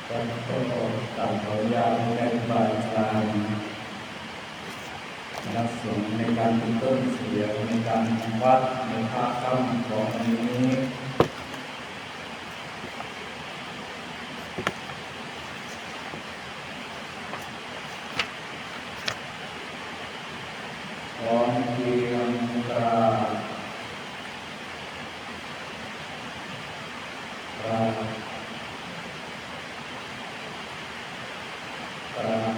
ກໍຂໍກາບຂອອນອະນຸຍາດໃຫ້ແມ່ຄູບາອາຈານ ຄະນະສົງ ໃນການເປັນຕົ້ນສຽງ ໃນການທຳວັດ ໃນພາກຄ່ຳຂອງມື້ນີ້ ພ້ອມພຽງກາບ ກາບ ກາບ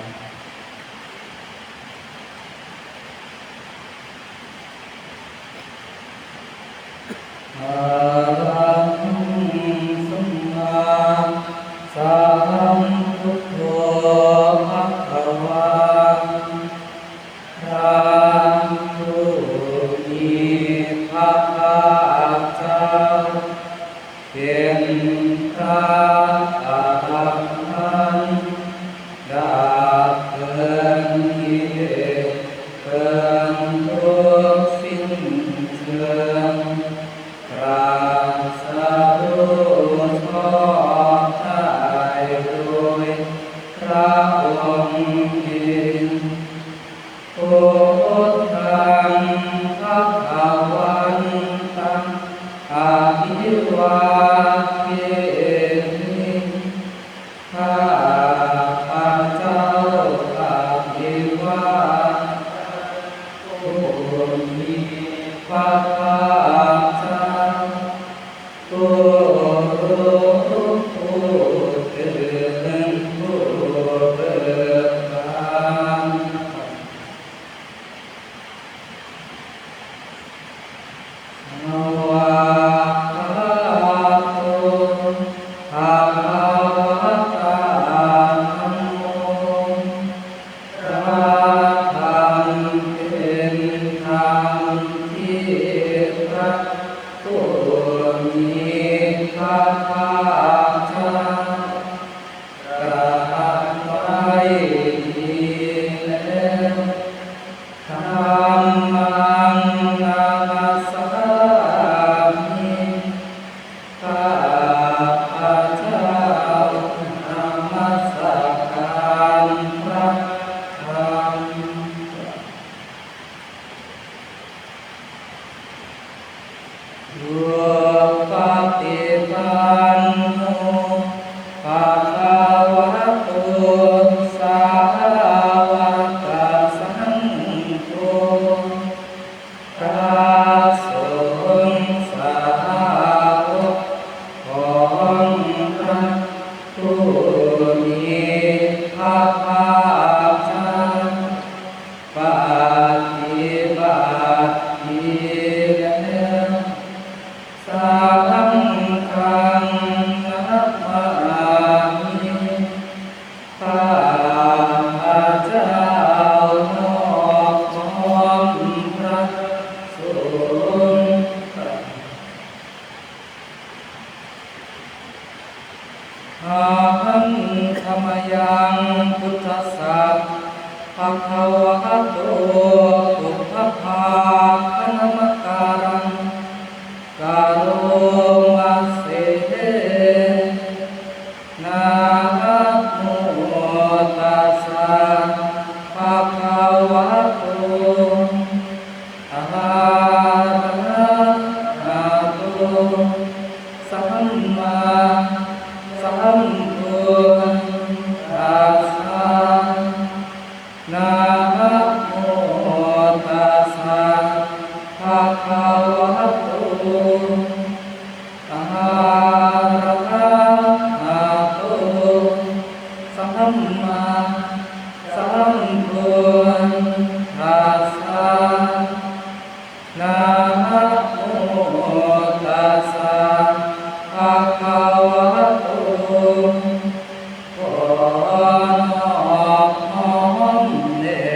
ອະລະຫັງ ສຳມາສຳພຸດໂທ ພະຄະວາ ພະຜູ້ມີພະພາກເຈົ້າ ເປັນພະອະລະຫັນ ດັບເບິ່ງກິເລດເບິ່ງທຸກສິ້ນເຊີງ ຕຣັດສະຮູ້ຊອບໄດ້ໂດຍພະອົງເອງ ພຸດທັງພະຄະວັນຕັງ ອະພິວາເທມິ ຂ້າພະເຈົ້າອະພິວາທະນະຜູ້ມີພະພາກເຈົ້າ ຜູ້ຮູ້ຜູ້ຕື່ນຜູ້ເບີກບານ ສະວາກຂາໂຕ ພະຄະວະຕາ ທຳໂມ ພະທຳເປັນທຳທີ່ພະຜູ້ມີພະພາກເຈົ້າ ຕະຫະໄວ້ດີແລ້ວ ທຳມັງນະມັດສາມິ ຂ້າພະເຈົ້ານະມັດສະການພະທຳ ສຸປະຕິປັນໂນ ພະຄະວະໂຕ ສາວະກະສັງໂຄ ພະສົງສາວົກຂອງພະຜູ້ມີພະພາກເຈົ້າ ປະຕິບັດດີແລ້ວ ສັງຄັງນະມາມິ ຂ້າພະເຈົ້ານອບນ້ອມພະສົງ ອະຫັງ ສະມະຍັງ ພຸດທັດສະ ພະຄະວະໂຕ ພຸດທະພາຄະນະມະກາລັງ ກະໂລມະເສ ນະໂມຕັດສະ ພະຄະວະໂຕ ອະລະຫະໂຕ ສຳມາສຳພຸດທັດສະ ນະໂມຕັດສະ ພະຄະວະໂຕ ອະລະຫະໂຕ ສຳມາສຳພຸດທັດສະ ນະໂມຕັດສະ ພະຄະວະໂຕ ຂໍນອບນ້ອມແດ່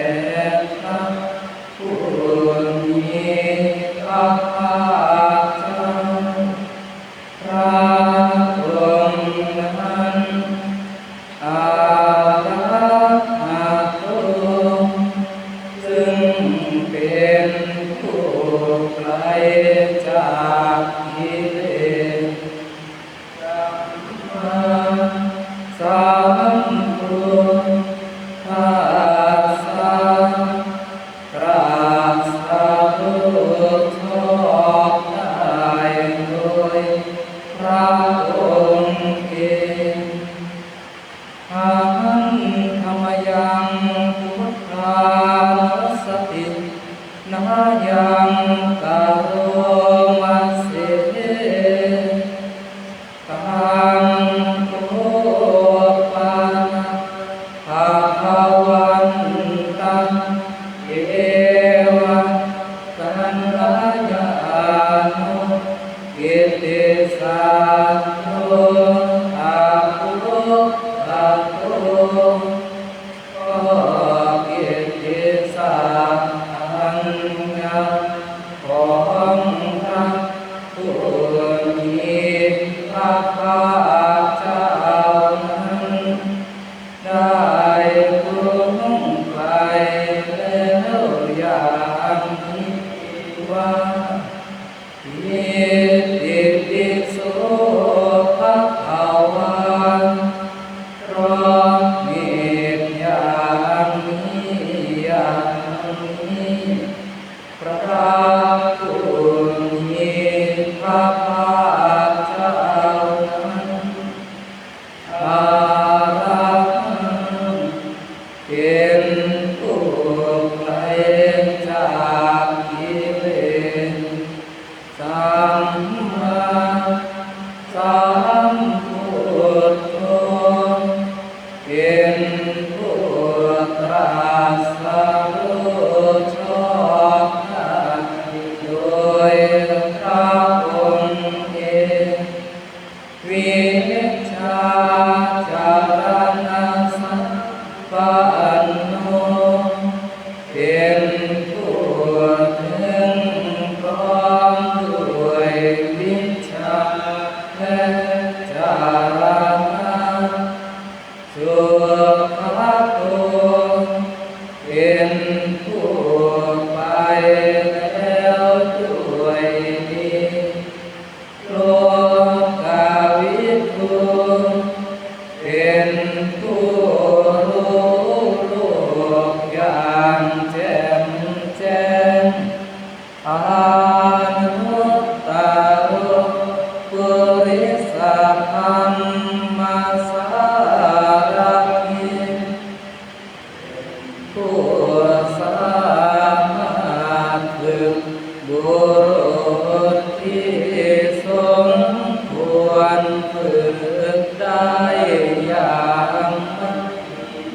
ພະຜູ້ມີພະພາກເຈົ້າ ພະອົງນັ້ນ ອະລະຫະໂຕ ຊຶ່ງເປັນຜູ້ໄກຈາກກິເລດ ອົງເອງ. ອະຫັງ ທຳມະຍັງ ພຸດທານຸສະຕິນະຍັງ ກະໂຣມະເສ. ຕັງ ໂອປະນະ ພະຄະວັນຕັງ ເອວະ ສະນະຍານຸ ກິດຕິສັດໂຕ ອະປຸກກະໂລ ກໍກິດຕິສັດທັນຍະ ຂອງພະຜູ້ມີພະພາກເຈົ້ານັ້ນ ໄດ້ລ່ວງໄປແລ້ວຢ່າງນີ້ວ່າ ອິຕິປິໂສ ພະຄະວາ ພຣອມເຫດຢ່າງນີ້ ຢ່າງນີ້ ພະຜູ້ມີພະພາກເຈົ້ານັ້ນ ອະລະຫັງ ເປັນຜູ້ໄກຈາກກິເລດ ສຳມາສຳພຸດໂທ ເປັນຜູ້ຕລັດສະຮູ້ຊອບໄດ້ໂດຍພະອົງເອງ ວິຊາຈາລະນະສຳປັນໂນ ເປັນຜູ້ເຖິງພ້ອມດ້ວຍວິຊາ ແລະ ຈາລະນະ ສຸຂະໂຕ ເປັນຜູ້ໄປແລ້ວດ້ວຍດີ ໂລກະວິທູ ເປັນຜູ້ຮູ້ໂລກຢ່າງແຈ່ມແຈ້ງ ອະນຸດຕະໂລ ປຸລິສະທຳມະສາລະຖິ ຜູ້ສາມາດຝຶກບຸລຸດທີ່ສົມຄວນຝຶກໄດ້ຢ່າງໄມ່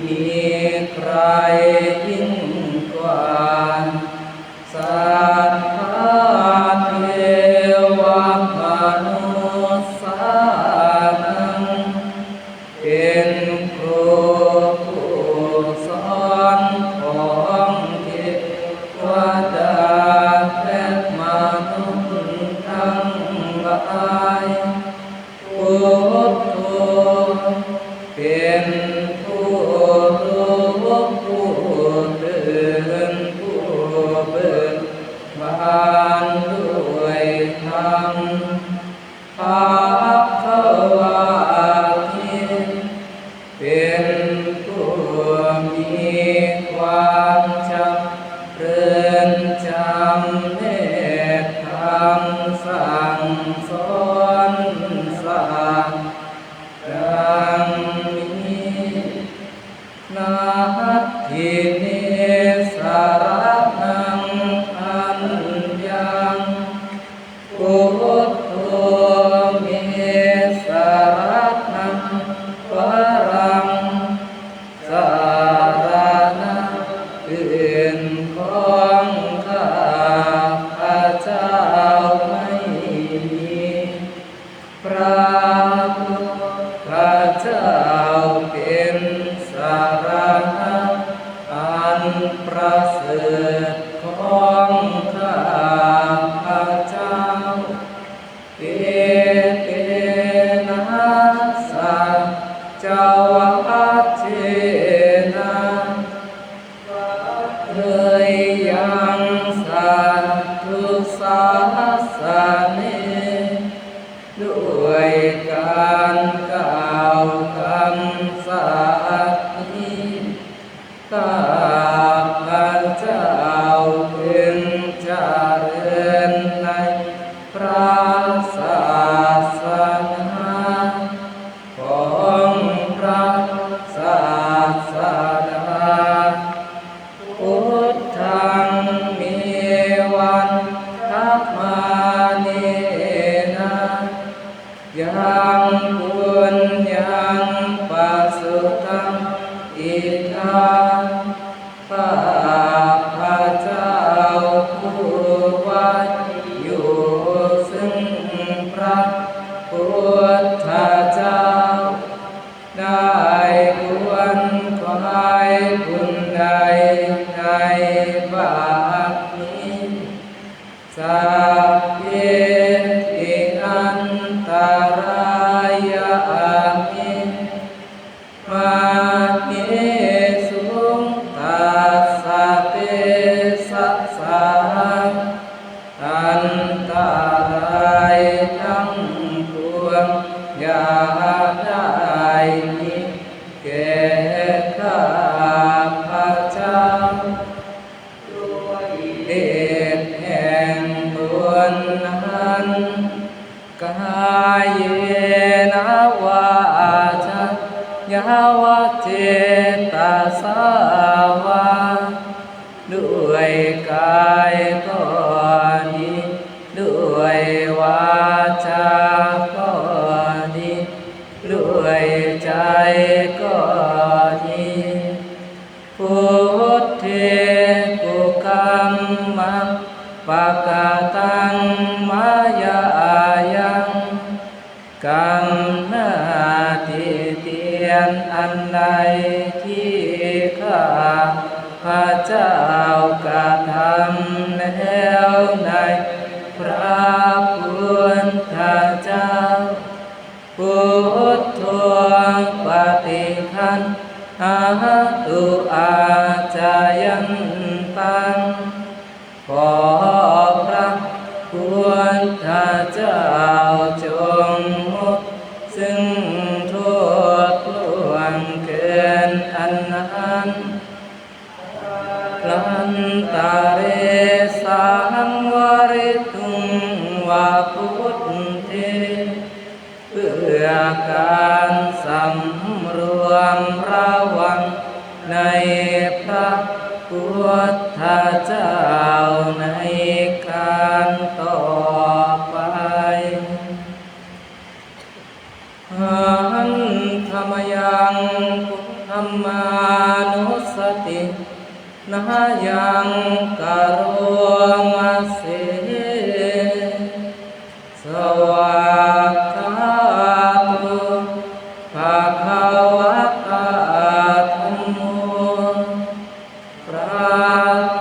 ມີໃຄຍິ່ງກວ່າ ສັດທາເທວະມະນຸດສານັງ ເປັນຄູຜູ້ສອນຂອງເທວະດາ ແລະ ມະນຸດທັງຫຼາຍ. ພຸດໂທ ເປັນຜູ້ຮູ້ ຜູ້ຕື່ນ ຜູ້ເບີກບານດ້ວຍທຳ. ພະຄະວາຕິ ເປັນຜູ້ມີຄວາມຈຳເລີນຈຳແນກທຳສັ່ງສອນສາດ ດັ່ງນີ້. ນັດຖິເນ ສະລະນັງ ອັນຍັງ ພຸດໂທ ເມ ສະລະນັງ ວະລັງ ສະລະນະອື່ນຂອງຂ້າພະເຈົ້າໄມ່ມີ. ພະພຸດທະເຈົ້າເປັນສາລະນະອັນປະເສີດຂອງຂ້າພະເຈົ້າ. ເອເຕນະ ສັດຈະວັດເທນະ ວະເທຍັງ ສັດທຸສາສະເນ ດ້ວຍການກ່າວຄ ປຸນຍັງປະສຸຕັງ ອິດຖາ ຂ້າພະເຈົ້າຜູ້ໄວ້ຢູ່ເຊິ່ງພະພຸດທະເຈົ້າ ໄດ້ຄວນຂວາຍບຸນໃດໃນບັດນີ້ ສັບເພ ຕິ ອັນຕະລາຍາ ອາເມ ມະເຫສຸງ ຕັດສະ ເຕຊະສາ ອັນຕະລາຍທັງປວງ ຢ່າໄດ້ມີແກ່ຂ້າພະເຈົ້າ ດ້ວຍເດດແຫ່ງບຸນຫັ້ນ ກາເຍນະ ວາຈາຍາວະ ເຈຕະສາວາ ດ້ວຍກາຍກໍດີ ດ້ວຍວາຈາກໍດີ ດ້ວຍໃຈກໍດີ ພຸດເທ ກຸກຳມັງ ປະກະຕັງ ມາຍາຍັງ ກຳໜ້າຕິຕຽນອັນໃດທີ່ຂ້າພະເຈົ້າກະທຳແລ້ວໃນພະພຸດທະເຈົ້າ ພຸດໂທ ປະຕິຄັນຫາຕຸ ອາຈາຍັນຕັງ ຂໍພະພຸດທະເຈົ້າຈົ່ງຫົກເຊິ່ງໂທດລ່ວງເກີນອັນນັ້ນ ລັນຕະເຣ ສັງວະລິຕຸງ ວະພຸດເທ ເພື່ອການສຳລວມລະວັງໃນພະພຸດທະເຈົ້າໃນການຕໍ່ໄປ. ຫັນທະມະຍັງ ພຸດທຳມານຸສະຕິ ນະຍັງ ກະໂຣມະເສ ສະຫວັດທາໂຕ ພະຄະວະຕາ ທຳໂມ ພະ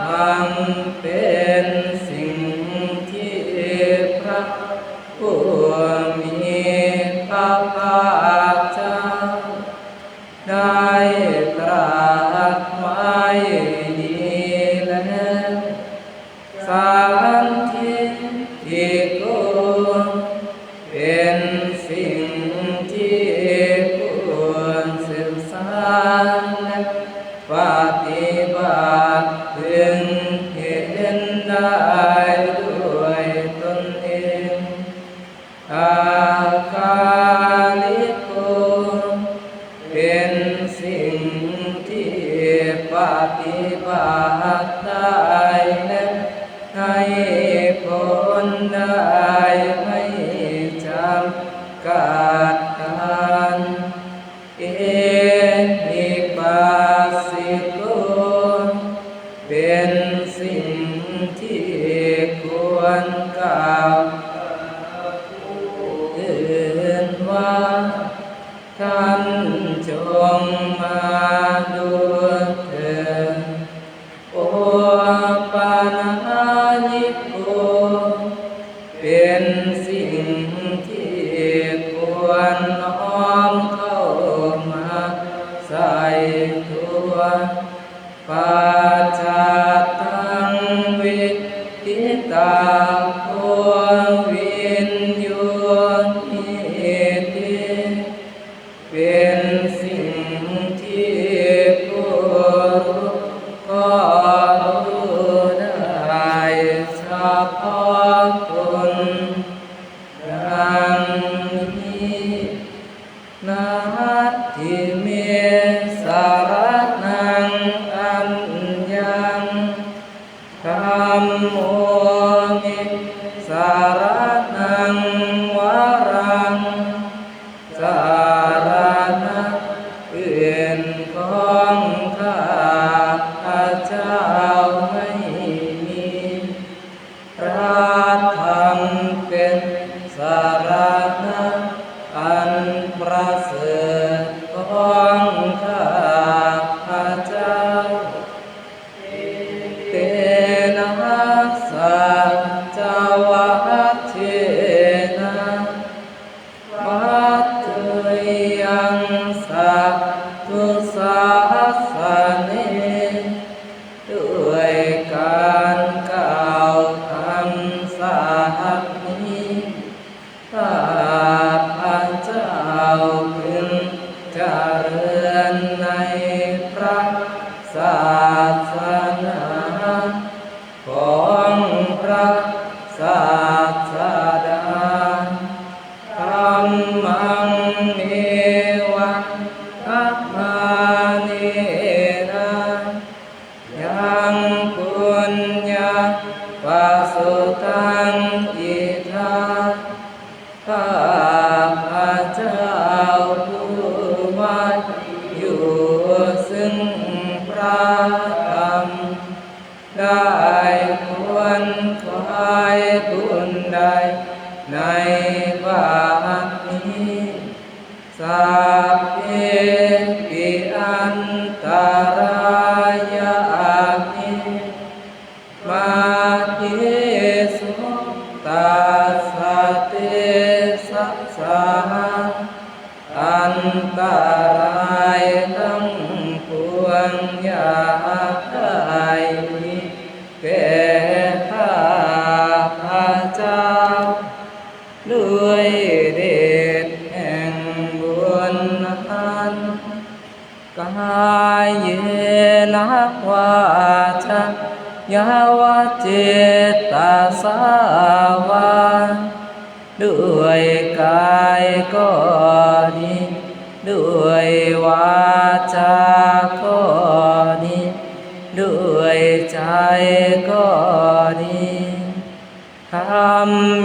ທຳເປັນສິ່ງທີ່ພະຜູ້ມີພະພາກເຈົ້າ ໄດ້ຕລັດໄວ້ດີແລ້ວ. ສັນທິຕິໂກ ເປັນສິ່ງທີ່ຜູ້ສຶກສາ ແລະ ປະຕິບັດເພິ່ງເຫັນໄດ້ດ້ວຍຕົນເອງ. ອາກາລິໂກ ເປັນສິ່ງທີ່ປະຕິບັດໄດ້ ແລະ ໃຫ້ຜົນໄດ້ໄມ່ຈຳກັດການ. ເອຫິປັດສິໂກ ເປັນສິ່ງທີ່ຄວນກ່າວກັບຜູ້ອື່ນວ່າ ທ່ານຈົ່ງມາດູເທີດ. ໂອປະນາຍິໂກ ເປັນສິ່ງທີ່ຄວນນ້ອມເຂົ້າມາໃສ່ຕົວ. ປັດຈະຕັງ ວິທິຕັງ ໂພ ວິນໂຍ ຫິຕິ ເປັນສິ່ງທີ່ຜູ້ຮູ້ກໍຮູ້ໄດ້ສະເພາະຕົນ ດັ່ງນີ້. ນັດຖິເມ ສະລະນັງ ອັນຍັງ ທຳໂມ ເມ ສະລະນັງ ວະລັງ สรณะอื่นของข้าพเจ้าไม่มี พระธรรมเป็นสรณะอันประเสริฐของข้าพเจ้า เอเตนะสัจจวัคเชนะ วัตถุยังสัตถุสาสเน ด้วยการกล่าวคำสัตย์นี้ ข้าพเจ้าพึงเจริญในพระศาสนาของพระศาสดา ธัมมังเนวะ ธัมมาเนนะ ยัง ปุญญา ปะสุตัง อิทา ข้าพเจ้าผู้มาอยู่ซึ่งพระธรรม ได้ขวนขวายบุญใดในบัดนี้ สัพเพปิอันตรายานิ มา เทสุ ตัสสะ เตชะ สา อันตรายทั้งปวงอย่าได้มีแก่ข้าพเจ้า ด้วยเดชแห่งบุญนั้น กาเยนะ วาจายะ วะ เจตสา วา ด้วยกายก็ดี ด้วยวาจาก็ดี ด้วยใจก็ดี ธัมเม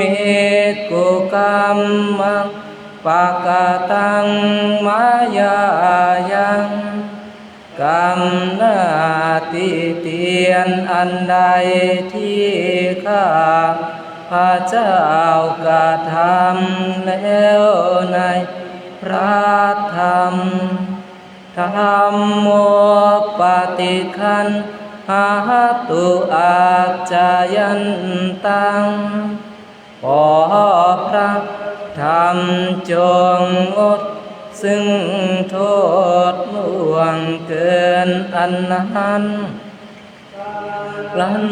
กุกัมมัง ปะกะตัง มะยายัง กรรมหน้าติเตียนอันใดที่ข้าพระเจ้ากระทำแล้วในพระธรรม ธัมโม ปะฏิกขันหะตุ อัจจายันตัง ขอพระธรรมจงงดซึ่งโทษล่วงเกินอันนั้น ลัน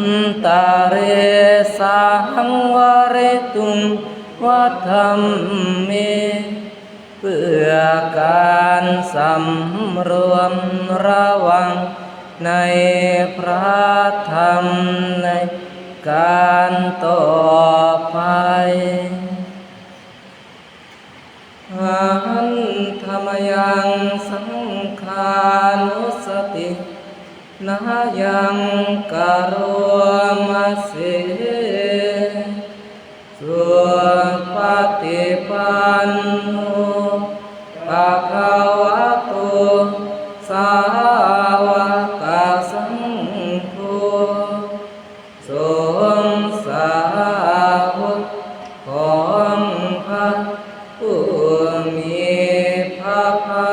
ตะเร สังวะเรตุง วะธัมเม เพื่อการสำรวมระวังในพระธรรมในการต่อไป หันธมยังสังฆานุสติ นะยังกะโรมะเส สุปะติปันโน ภะคะวะโต สาวะกะสังโฆ สงฆ์สาวกของพระผู้มีพระภา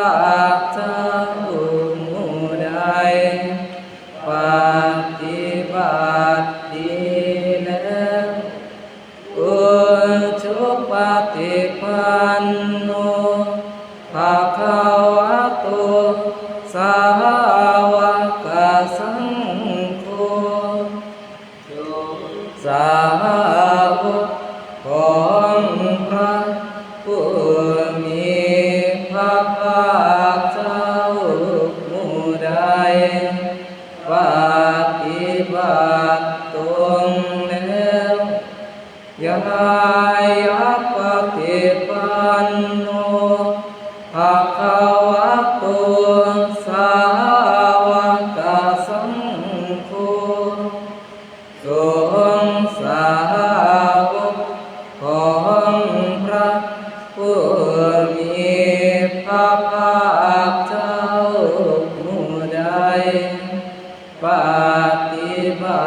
คเจ้าหมู่ใด ปฏิบัติดีแล้ว อุจุปะติปันโน ภะคะวะโต สาวะกะสังโฆ สาวกของพระผู้มีพระภาคเจ้าหมู่ใด ปฏิบัติตรงแล้ว ญาญาปะติปันโน ภะคะวะโต สาวะกะสังโฆ สงฆ์สาวกของพระผู้มี ພະພາກເຈົ້າຜູ້ໃດປະຕິບັ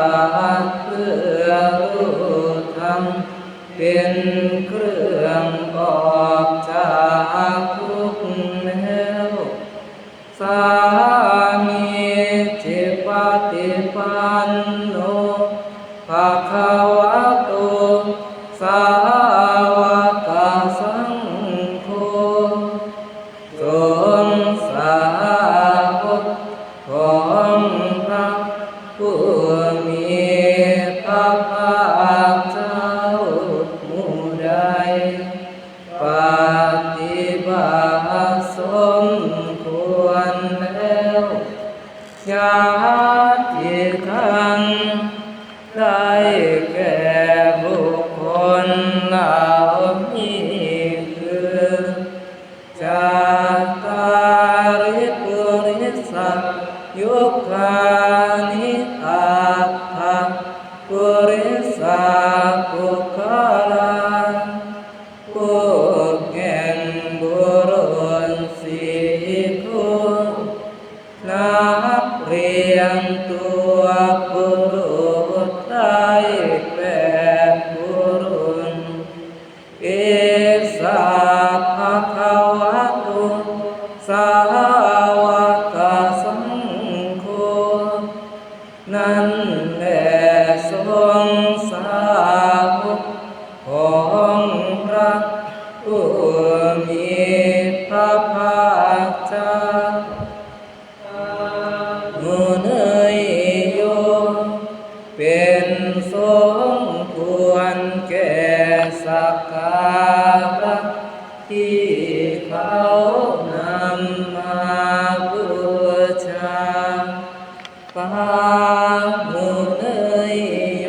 ດເພື່ອຮູ້ທຳ ເປັນເຄື່ອງອອກຈາກທຸກແລ້ວ ສາມີຈິປະຕິປັນໂນ ພະຄະວະໂຕ ສາວະກະສັງໂຄ ສົງສາວົກຂອງພະຜູ້ມີພະພາກເຈົ້າ ໝູ່ໃດປະຕິບັດສົມຄວນແລ້ວ ຍາດຕິຄັງ ໄດ້ແກ່ບຸກຄົນເຫຼົ່ານີ້ຄື ຈັດຕາລິປຸລິສະຍຸຄານິ ອັດຖະປຸລິສະບຸກຄະລາ ຜູ້ແຫ່ງບຸລຸດສີ່ຄູ່ ນັກຮຽນຕົວບຸລຸດໄດ້ແປດບຸລຸດ ເອສະພະຄະວະໂຕ ສາວະກະສັງໂຄ ນັ້ນແລະ ສົງສາວົກຂອງພະຜູ້ມີພະພາກເຈົ້າ ໝູ່ເນຍໂຍ ເປັນສົມຄວນແກ່ສັກກາລະ ທີ່ເຂົານຳມາບູຊາ ພະໝູ່ເນຍໂຍ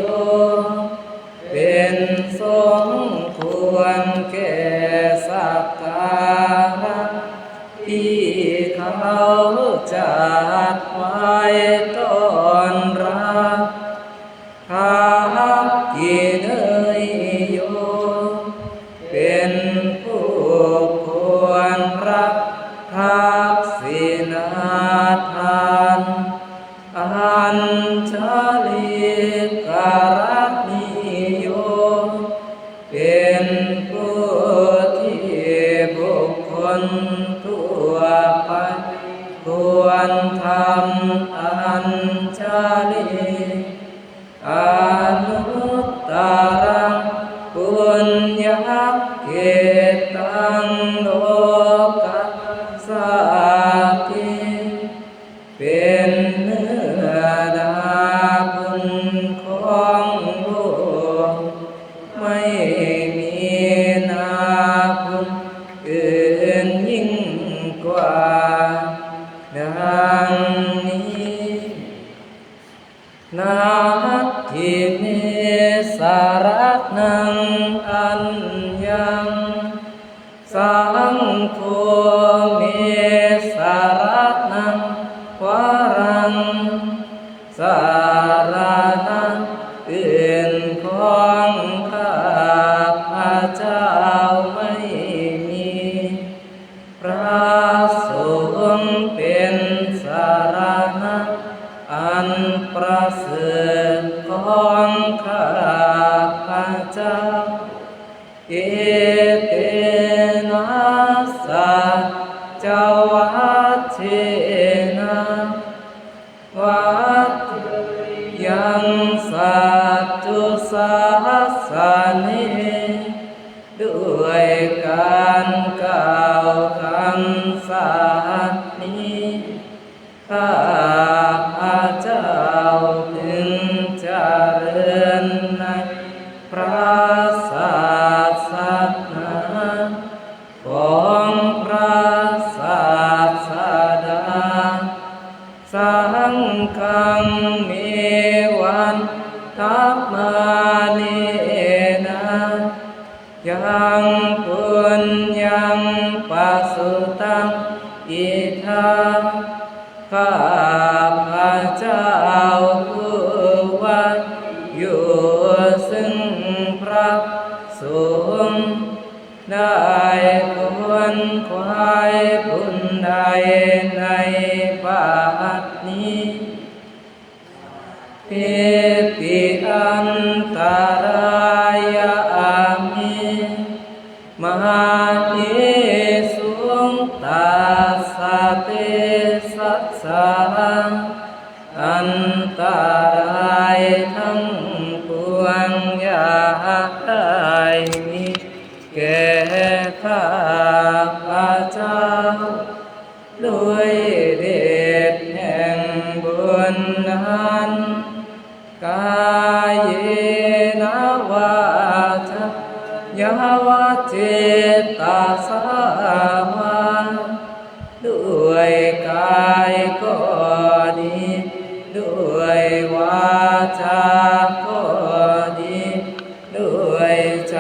ເປັນສົມຄວນແກ່ສັກກາລະ ທີ່ເຂົາຈັດໄວ້ຕ້ອນຮັບ ພະກິເນຍໂຍ ເປັນຜູ້ຄວນຮັບທັກສິນາທານ ອັນຈະລີກະລະນີໂຍ ເປັນຜູ້ທີ່ບຸກຄົນທົ່ວໄປຄວນທຳອັນຈະລີ ອະນຸດຕະລັງປຸນຍັກເຂດຕັງໂລກັດສາຕິ ເປັນເນື້ອນາບຸນຂອງໂລກ ໄມ່ມີນາບຸນອື່ນຍິ່ງກວ່າ ດັ່ງນີ້ ນັດຖິເມ ສະລະນັງ ອັນຍັງ ສັງໂຄ ເມ ສະລະນັງ ວະລັງ ສະລະນະອື່ນຂອງຂ້າພະເຈົ້າໄມ່ມີ ພະສົງເປັນສະລະນະອັນປະເສີດຂອງຂ້າພະເຈົ້າ ເອເຕນະ ສັດຈະວັດເທນະ ວັດເທ ຍັງ ສັດຈຸສາສະເນ ດ້ວຍການກ່າວຄຳສັດນີ້ ຂ້າພະເຈົ້າຈຶ່ງຈະເລີນໃນພະສາສະໜາຂອງພະສາສະດາ ສັງຄັງ ເມ ວັນທະມາເນນະ ຍັງ ປຸນຍັງ ປະສຸຕັງ ອິທາ ຂ້າພະເຈົ້າຜູ້ວ່າຢູ່ຊຶ່ງພະສົງ ໄດ້ຄົ້ນຄວ້າ າຍບຸນໃດໃນບັດນີ້ ພິດຜິດອັນຕະລາຍຢ່າມີ ມະເຫສຸງ ຕັດສະ ເຕຊະສາ ອັນຕະລາຍທັງປວງຢ່າໄດ້ມີແກ່ຂ້າພະເຈົ້າ ດ້ວຍເດດແຫ່ງບຸນນັ້ນ ກາເຍນະ ວາຈາຍາວະ ຈິດຕະສາວາ ດ້ວຍກາຍກໍດີ ດ້ວຍວາຈາກໍດີ ດ້ວຍໃຈ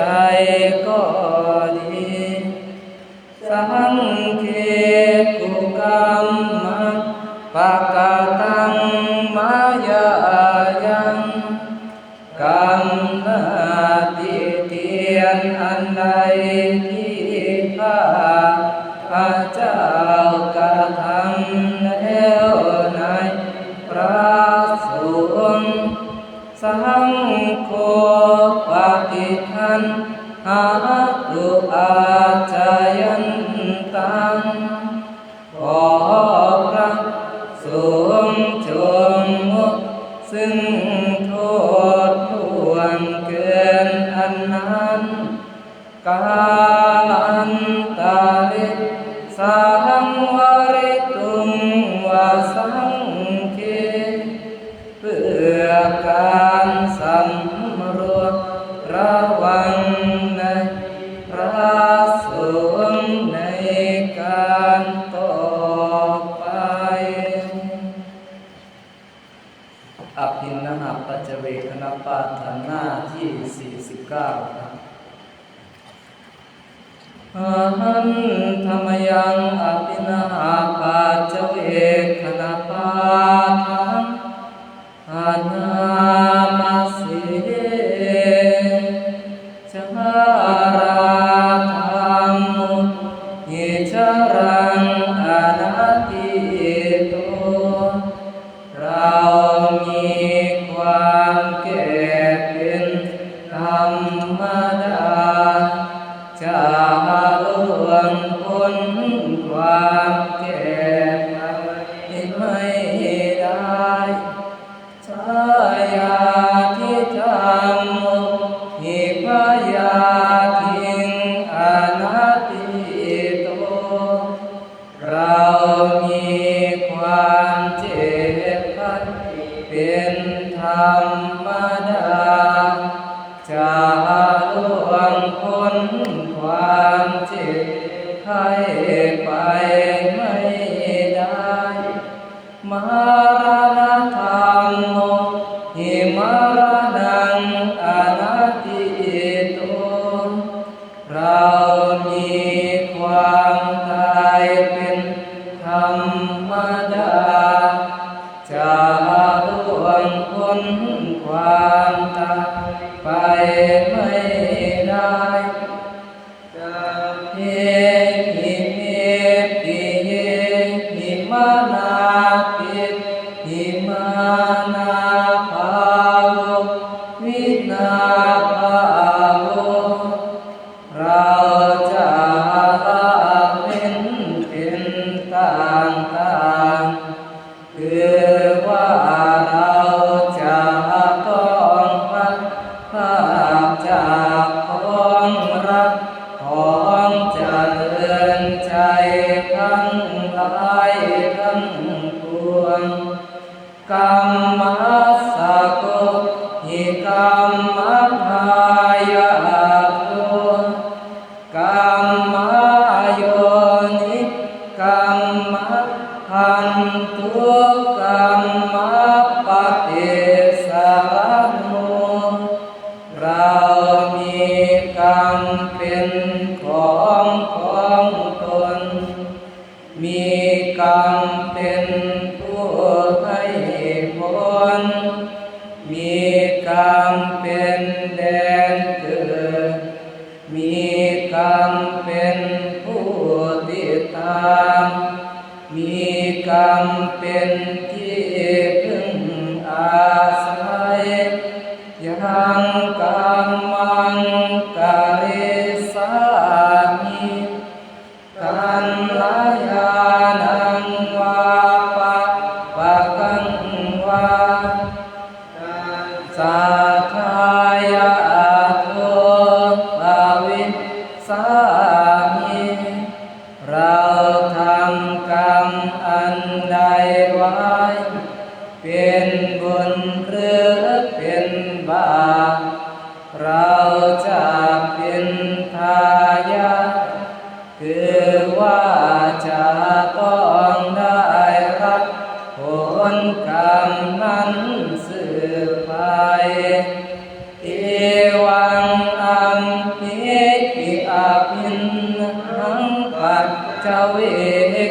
ກໍດີ ສັງເຄ ກຸກຳມັງ ປະກະຕັງ ມາຍາຍັງ ກຳນາຕິຕຽນອັນໃດທີ່ຂ້າພະເຈົ້າກະທຳແລ້ວໃນພະສົງ ສັງໂຄ ປະຕິຄັນຫາຕຸ ອາຈະຍັນຕັງ ຂໍພະສົງຈົ່ງໝົດຊຶ່ງໂທດລ່ວງເກີນອັນນັ້ນ ກາລັນຕະເລ ສັງວະລິຕຸງ ວະສັງເຄ ເພື່ອການສຳລວດລະວັງໃນພະສົງໃນການຕໍ່ໄປ. ອະພິນະຫາປັດຈະເວກຂະນະປາດຖະນາທີສີ່ສິບເກົ້າ ອະຫັນທະມະຍັງ ອະພິນະຫາປັດຈະເວກຂະນະປາທັງ ອະນາມະເສ ຈາລະທຳມຸ ຫິຈາລັງ ອະນາທິໂຕ ເຮົາມີຄວາມແກ່ເປັນທຳມະດາ ຈະລ່ວງພົ້ນຄວາມແກ່ໄຂໄມ່ໄດ້ ຊາຍາທິທຳມຸ ຫິພະຍາທິງ ອະນາທິໂຕ ເຮົາມີຄວາມເຈັບໄຂ້ເປັນທຳມະດາ ຈະລ່ວງພົ້ນຄວາມເຈັບໄຂ້ໄປໄມ່ໄດ້ ມະຣະນະທຳມຸ ຫິມະຣະນັງ ອະນາທິໂຕ ເຮົາມີຄວາມຕາຍເປັນທຳມະດາ ຈະລ່ວງພົ້ນຄວາມຕາຍໄປໄມ່ໄດ້ ສັບເພຫິເມປິເຍ ຫິມະນາປິ ຫິມານາພາໂວ ວິນາພາໂວ ເຮົາຈະລະເວັ້ນເປັນຕ່າງໆ ຄືວ່າເຮົາຈະຕ້ອງພັດພາກຈາກຂອງຮັກ ຂອງຈະເລີນໃຈທັງຫຼາຍທັງປວງ ກຳມັດສະໂກ ຫິກຳມັດທາຍາໂທ ກຳມາໂຍນິ ກຳມັດພັນຕຸ ກຳມັດປະຕິສະລະໂນ ເຮົາມີກຳເປັນຂອງຂອງຕົນ ມີກຳເປັນຜູ້ໃຫ້ຜົນ ມີກຳເປັນແດນເກີດ ມີກຳເປັນຜູ້ຕິດ ມີກຳເປັນທີ່ເພິ່ງອາໄສ ຍັງກັມມັງກະລິສາມິ ກັນລະຍານັງວາປະປະກັງວາ ສາທາຍະອາໂທປະວິສາມິ ເຮົາທຳກຳອັນໃດໄວ້ ເປັນບຸນຫຼືເປັນບາບ ເຮົາຈະເປັນທາຍາດ ຄືວ່າຈະຕ້ອງໄດ້ຮັບຜົນກຳນັ້ນສືບໄປ. ເອວັງ ອັມປິ ອະພິນຫັງ ປັດຈະເວ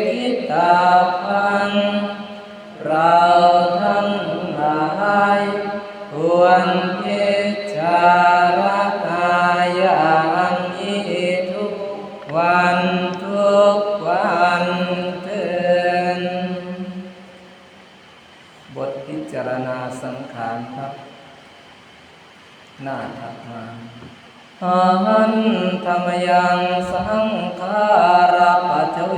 ກິຕາພັງ ເຮົາທັງຫຼາຍຄວນພິຈາລະນາຢ່າງນີ້ທຸກວັນທຸກວັນເທີ້ນ. ບົດພິຈາລະນາສັງຂານ ທັບ ໜ້າຖັດມາ ອະຫັນທຳມະຍັງສັງຂາຣະປັດຈະເວ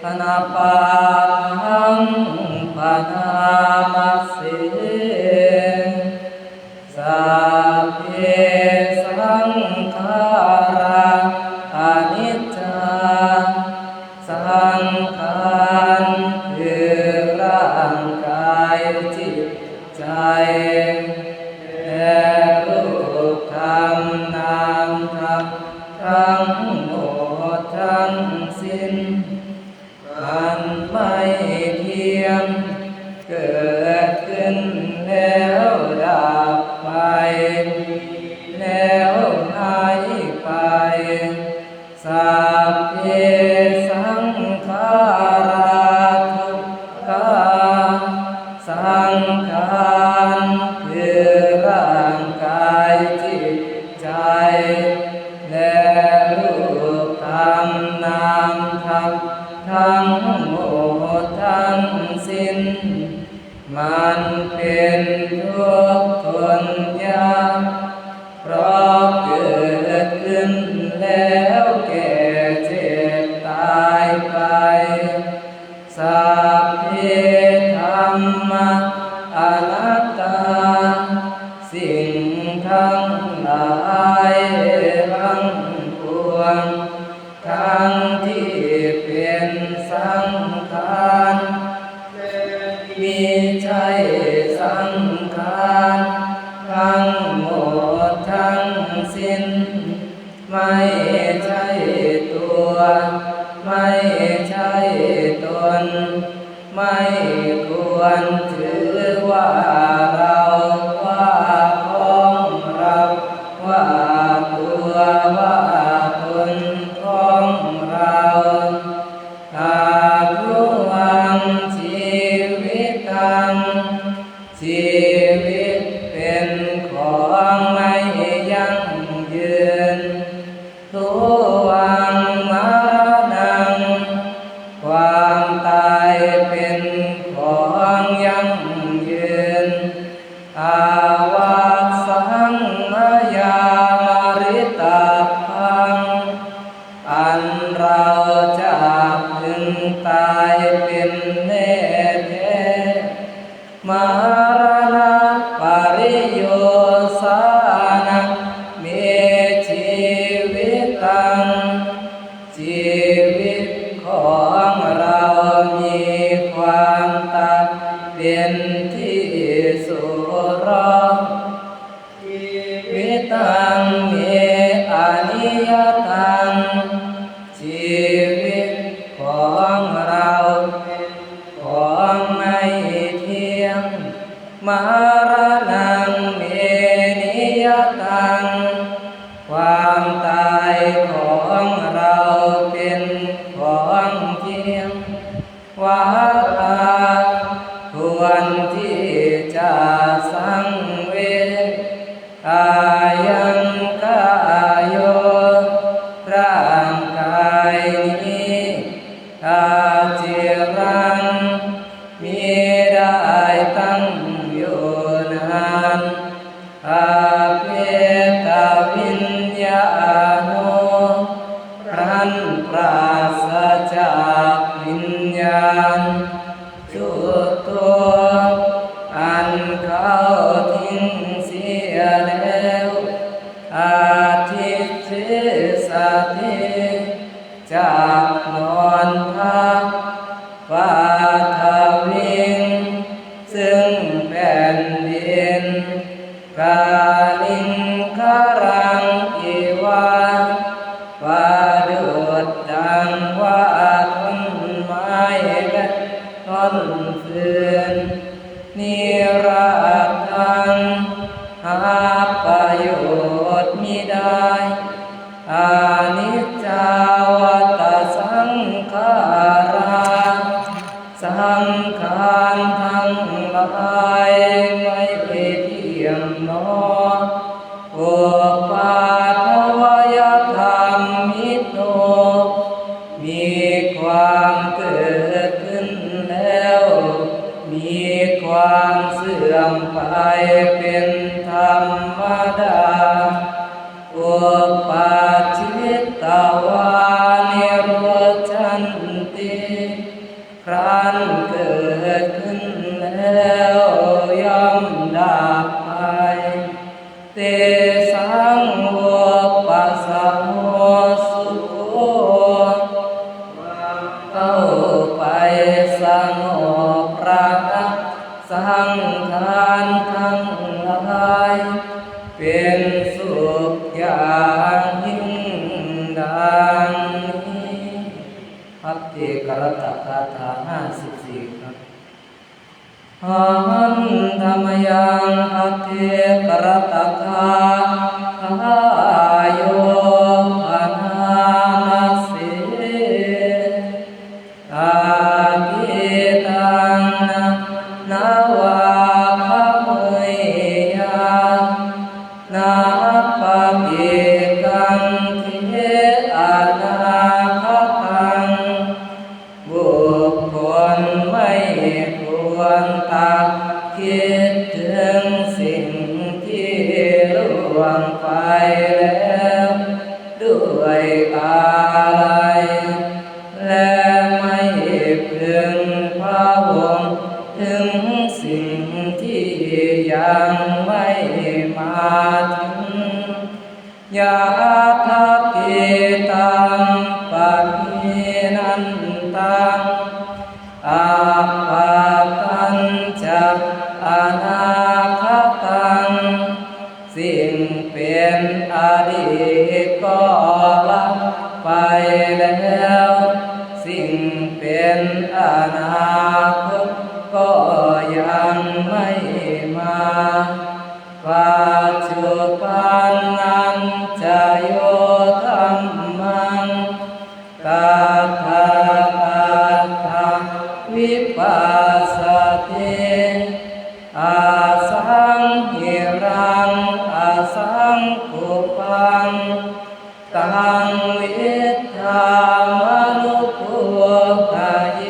ທະນະປາທັງປະນາມະເສ ສັບເພສັງຂາຣາອະນິດຈາ ສັງຂານຄືຮ່າງກາຍຈິດໃຈ ແລະ ຮູບທຳນາມທຳທັງໝົດທັງສິ້ນ ມັນໄມ່ທ່ຽງ ເກີດຂຶ້ນແລ້ວດັບໄປ ແລ້ວຫາຍໄປ. ສັບເພສັງຂາຣາທຸກຂາ ສັງຂານຄືຮ່າງກາຍຈິດໃຈ ແລະ ຮູບທຳນາມທຳທັງໝົດທັງສິ້ນ ມັນເປັນທຸກທົນຍາກ ເພາະເກີດຂຶ້ນແລ້ວແກ່ເຈັບຕາຍໄປ. ສັບເພທຳມາອະນັດຕາ ສິ່ງທັງຫຼາຍທັງປວງ ທັງທີ່ເປັນສັງຂານ ແລະ ມີໃຈສັງຂານ ທັງໝົດທັງສິ້ນ ໄມ່ໃຊ່ຕົວ ໄມ່ໃຊ່ຕົນ ໄມ່ຄວນຖືວ່າເຮົາ ວ່າຂອງເຮົາ ວ່າຕົວ ວ່າຕົນຂອງເຮົາ. ອາຍຸວັງ ຊີວິຕັງ ຊີວິດເປັນຂອງໄມ່ຢັ້ງຢືນ. ທຸວັງ ມະລະນັງ ຄວາມຕາຍເປັນຂອງຢັ້ງຢືນ. ອາວັດສັງ ມະຍາມະລິຕະພັງ ອັນເຮົາຈະເພິ່ງຕາຍເປັນແນ່ແທ້. ມະລະນະປະລິໂຍສານະ ເມ ຊີວິຕັງ ຊີວິດຂອງເຮົາມີຄວາມຕາຍເປັນທີ່ສະເພາະ. ຊີວິຕັງ ເມ ອະນິຍະຕັງ ຊີວິດຂອງເຮົາເປັນຂອງໄມ່ທ່ຽງ. ມະລະນັງ ເມ ນິຍະຕັງ ຄວາມຕາຍຂອງເຮົາເປັນຂອງທ່ຽງ. ວາລາ ຄວນທີ່ຈະສັງເວດ. ອາຍັງ ກາໂຍ ຮ່າງກາຍນີ້ ອາຈິລັງ ມີໄດ້ຕັ້ງຢູ່ນານ ອະເພຕະວິນຍາໂນ ພລັນປາສະຈາກວິນຍານ ຈຸໂຕ ອັນເຂົາຖິ້ມເສຍແລ້ວ ອະທິເສສະຕິ ຈາກນອນພະ ປະທະວິງ ຊຶ່ງແຜ່ນດິນ ກະລິງຄະລັງ ອີວາ ປະດຸດດັ່ງວ່າທ່ອນໄມ້ ແລະ ທ່ອນຟືນ ນິລັດທັງ ຫາປະໂຫຍດມິໄດ້ ອະນິດຈາວັດຕະສັງຂາລາ ສັງຂານທັງຫຼາຍໄມ້ທ່ຽງໜໍ ອຸປາທະວະຍະທຳມິໂນ ມີຄວາມເກີດຂຶ້ນແລ້ວ ມີຄວາມເສື່ອມໄປເປັນທຳມະດາ ອຸປັດຈິດຕະວານິໂຣດຈັນຕິ ຄັ້ນເກີດຂຶ້ນແລ້ວຍ່ອມດັບໄປ ເຕສັງອຸປະສະໂມສຸໂຂ ຄວາມເຂົ້າໄປສະຫງົບລະງັບ ສັງຂານທັງຫຼາຍ ເປັນສຸກຢ່າງຍິ່ງດັ່ງນີ້ ພັດເຕກະຣັດຕະກະຖາ ຫ້າສິບສີ່ ຄັບ ຫັນທະມະຍັງ ພັດເຕກະຣັດຕະກະຖາ ໂຍຄະນາມະເສ ອະດີຕັງ ນະ ນະວາຄະເມຍະ ນະປະຕິກຳເທ ອະນາຄະຕັງ ບຸກຄົນໄມ່ຄວນຕັດຄິດເຖິງສິ່ງທີ່ລ່ວງໄປແລ້ວດ້ວຍອາໄລ ແລະ ໄມ່ເພິ່ງພະວົງເຖິງສິ່ງທີ່ຍັງໄມ່ມາເຖິງ ຍະຖາທິຕັງ ປະເພນັນຕັງ ອະປະຕັນຈະ ອະນາຄະຕັງ ສິ່ງເປັນອະດີດກໍລະໄປແລ້ວ ສິ່ງເປັນອະນາຄົດກໍຍັງໄມ່ມາ ປັດຈຸບັນນັນຈະໂຍທຳມັງ ຕັດຖະກະຖາວິປັດສະຕິ ອະສັງຫິລັງ ອະສັງຄຸປັງ ຕັງ ວິດຖາມະນຸໂພຄະເຍ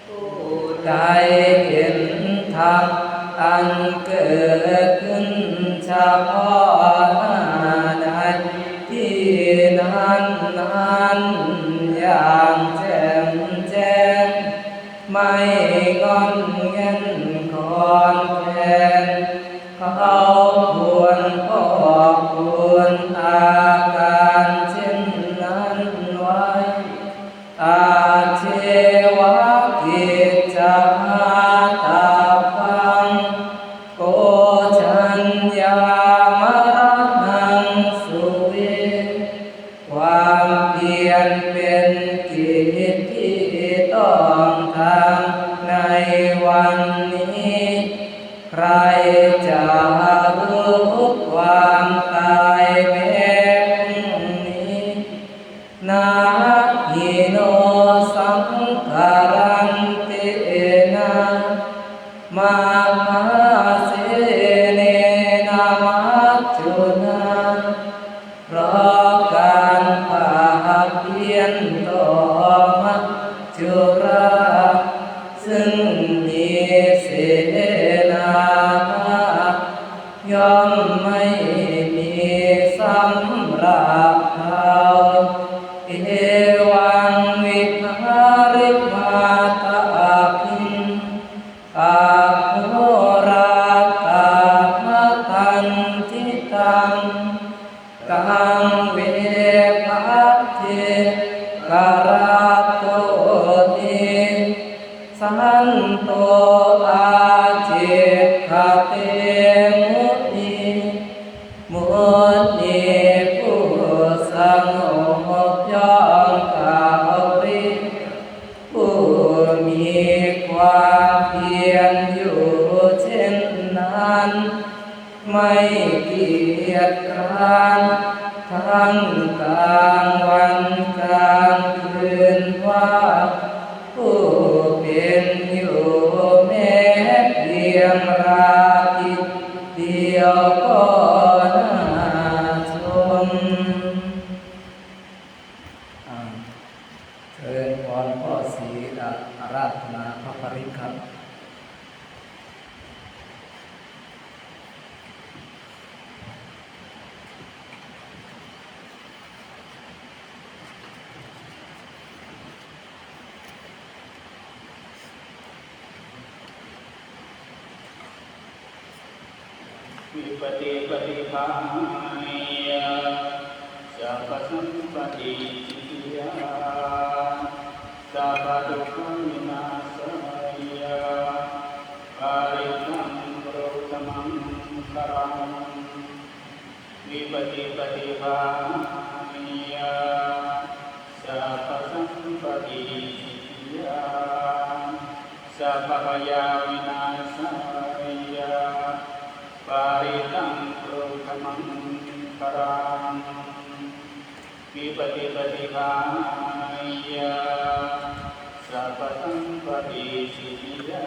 ຜູ້ໃດເຫັນທຳອັນເກີດຂຶ້ນສະເພາະໜ້າໃນທີ່ນັ້ນໆ ຢ່າງແຈ່ມແຈ້ງ ໄມ່ງອນແງ່ນຄອນແຄນ ເຂົາຄວນພອກຄູນອາການເຊັ່ນນັ້ນໄວ້ ອາເຊວະກິດຈະມາຕາປັງ ໂກຈັນຍາມະລະຫັງສຸເວ ຄວາມພຽນເປັນກິດທີ່ຕ້ອງທຳໃນວັນນີ້ ໃຄຈະຮູ້ຄວາມຕາຍແມ້ພລຸ່ງນີ້ ນາຫິໂນສັງຄາລັນເຕນະ ມະຫາເສເນນະ ມັດຈຸນາ ເພາະການພາກພຽນຕໍ່ມະ ໄມ່ກຽດການ ທັງກາງວັນກາງຄືນວ່າ ຜູ້ເປັນຢູ່ແມ້ພຽງລາທິດດຽວກໍໜ້າຊົມ. ອ່າ ເຊີນພໍ່ສີອາລາທະນາພະປະລິກຄັບ. ວິປັດຕິປະຕິພາຍະ ສັບພະສັມປະຕິສິດທິຍາ ສັບພະທຸກຂະວິນາສາຍະ ປະລິດຕັງໂລກະມັງຄະລັງ. ວິປັດຕິປະຕິພາຍະ ສັບພະສັມປະຕິສິດທິຍາ ສັບພະພະຍາວິນາສາຍະ ປະລິດຕັງໂລກະມັງຄະລັງ. ວິປັດຕິປະຕິພາຍະ ສັບພະສັມປະຕິສິດທິຍາ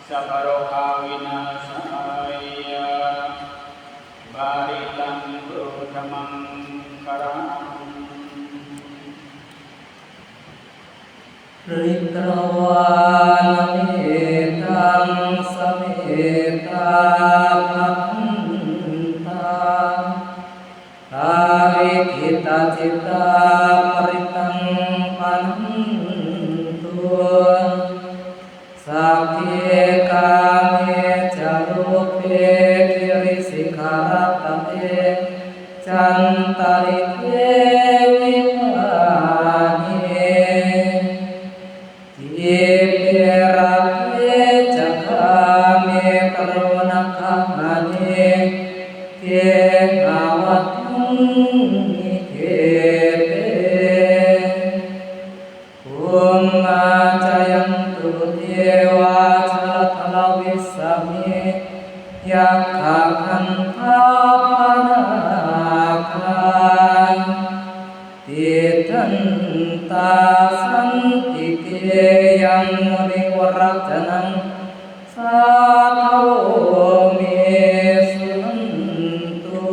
ສັບພະໂລກາວິນາສາຍະ ປະລິດຕັງໂລກະມັງຄະລັງ. ລິດຕະວານະເມຕັງ ສະເມຕາພະວັນຕາ ກາວິກິດຕະຈິດຕາ ປະລິດຕັງພະວັນຕຸ ສັກເຂ ກາເມ ຈະ ຮູເປ ກິລິສິກຂາລະຕະເຕ ຈັນຕະລິເກ ວິຫາເນ ດີເປຣະເກ ຈະ ກາເມ ຕະໂລນະຄະຫະເນ ເກຫະວັດຖຸນມິເກເຕ ພູມມາຈະຍັນຕຸ ເທວາ ຈະລະທະລະວິສະເມ ຍັກຂະຄັນທາພະນາຄາ ຕິດທັນຕາສັນຕິເກ ຍັງມຸນິວະຣັດຕະນັງ ສາທະໂວ ເມ ສຸນັນຕຸ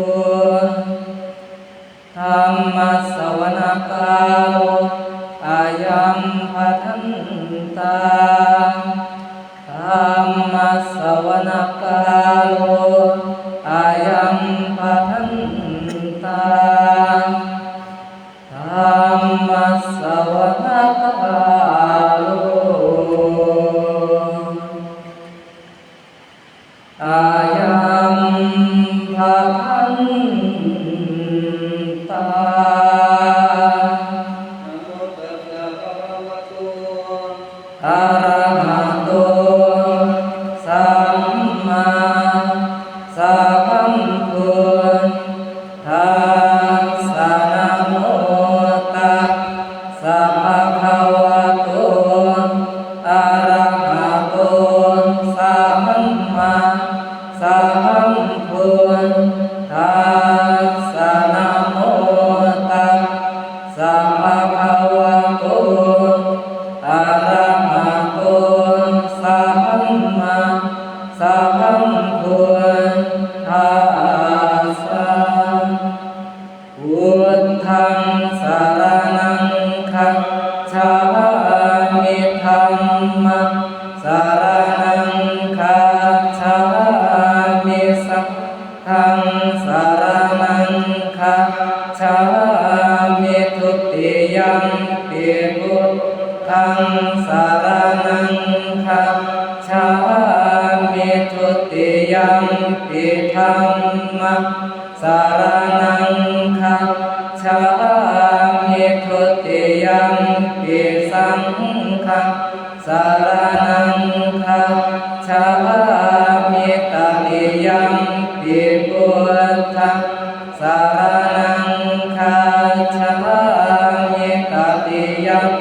ທຳມະສະວະນະກາໂລ ອາຍັມພະທັນຕາ ທຳມະສະວະນະກາໂລ ອາຍັມພະທັນຕາ ທຳມະສະວະນະກາໂລ ອາຍັມພະທັນຕາ ອະຣະຫະໂຕ ສຳມາສຳພຸດທັດສະ ນະໂມຕັດສະ ພະຄະວະໂຕ ອະຣະຫະໂຕ ສຳມາສຳພຸດທັດສະ ນະໂມຕັດສະ ພະຄະວະໂຕ ອະຣະຫະໂຕ ສຳມາສຳພຸດທັດສະ ພຸດທັງສະຣະນັງຄັດສາມິ ທຳມັງສະຣະນັງຄັດສາມິ ສັງ ຄັງສະຣະນັງຄັດສາມິ ທຸຕິຍັມປິ ພຸດທັງສະຣະນັງຄັດສາມິ ທຸຕິຍັມປິ ທຳມັງສະຣະນັງຄັດສາມິ ທຸຕິຍັມປິ ສັງຄັງ ສະຣະນັງຄັດສາມິ ຕະຕິຍັມປິ ພຸດທັງສະຣະນັງຄັດສາມິ ຕະຕິຍັມ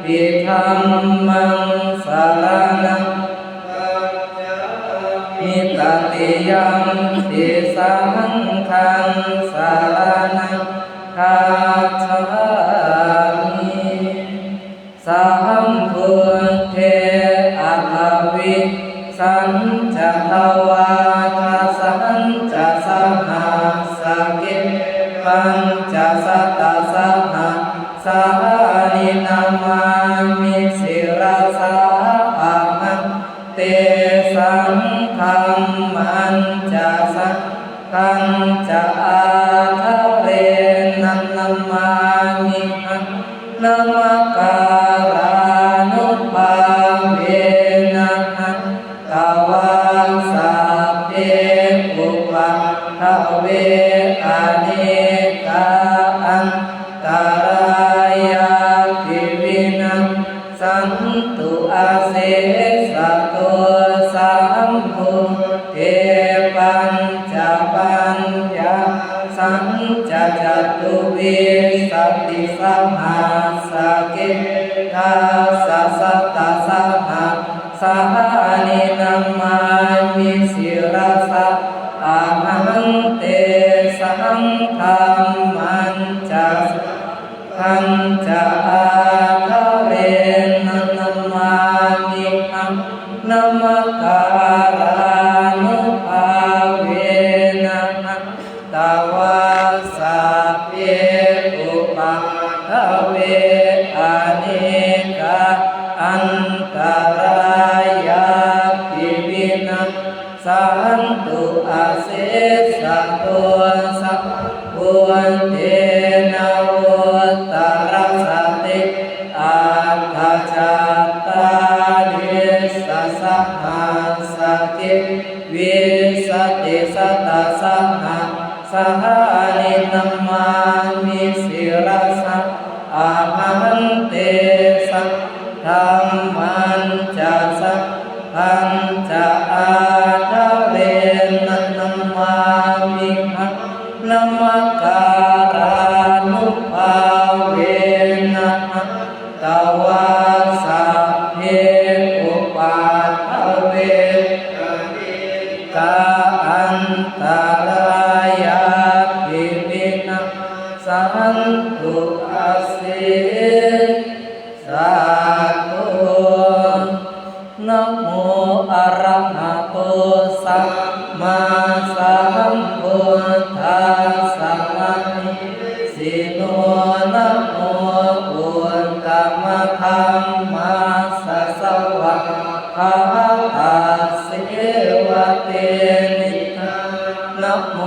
ປິ ທຳມັງສະຣະນັງຄັດສາມິ ຕະຕິຍຳປິສັງຄັງສະລະນັງຄັດສາມິ ສຳພຸດເທ ອະຖະວິ ສັນຈະ ທະວາທະສັນຈະ ສະຫັດສະເກ ປັນຈະຊະຕະ ສະຫັດສານິ ນະມາມິ ສິລະສາ ອະຫັງ ເຕ ສັງຄັງ ມັນຈະ ສັງຄັນຈະ ອາທະເຣນະ ນະມາມິ ຫັງ ນະມະກາລານຸພາເວນະ ຫັນ ຕະວາ ສັບເພ ອຸປັດທະເວ ອະເນກາ ອັນຕະລາຍາປິ ວິນຳ ສັນຕຸ ອາເສສະໂຕ ສຳພຸດເທ ປັນຈະປັນຍາ ສັນຈະ ຈະຕຸວິສະຕິ ສະຫັດສະເກ ທັດສະ ຊະຕະ ສະຫັດສານິ ນະມາມິ ສິລະສາ ອະຫັງ ເຕ ສັງຄັງ ມັນຈະ ສັງຄັນຈະ ອາທະເຣນະ ນະມາມິ ຫັງ ນະມະກາລານຸພາເວນະ ຫັນ ຕະວາ ສັບເພ ອຸປັດທະເວ ອະເນກາ ອັນຕະລາຍາປິ ວິນຳ ສັນຕຸ ອາເສສະໂຕ ສຳພຸດເທ ນະໂວດຕະຣັດສະຕິ ອັດຖະຈັດຕາລິສະ ສະຫັດສະເກ ວິສະຕິ ຊະຕະ ສະຫັດສານິ ນະມາມິ ສິລະສາ ອະຫັງ ເຕ ສັງຄັງ ມັນຈະ ສັງຄັນຈະ ອາທະເຣນະ ນະມາມິ ຫັງ ນະມະກາລານຸພາເວນະ ຫັນ ຕະວາ ສັບເພ ອຸປັດທະເວ ອະເນກາ ອັນຕະລາຍາປິ ວິນຳ ສັນຕຸ ອາເສສະໂຕ ນະໂມ ອະລະຫະໂຕ ສຳມາສຳພຸດທັດສະ ມະຫິດ ສິໂນ ນະໂມ ອຸດຕະມະທຳມັດສະ ສະຫວັກຂາທາ ເສວະເຕ ນິທາ ນະໂມ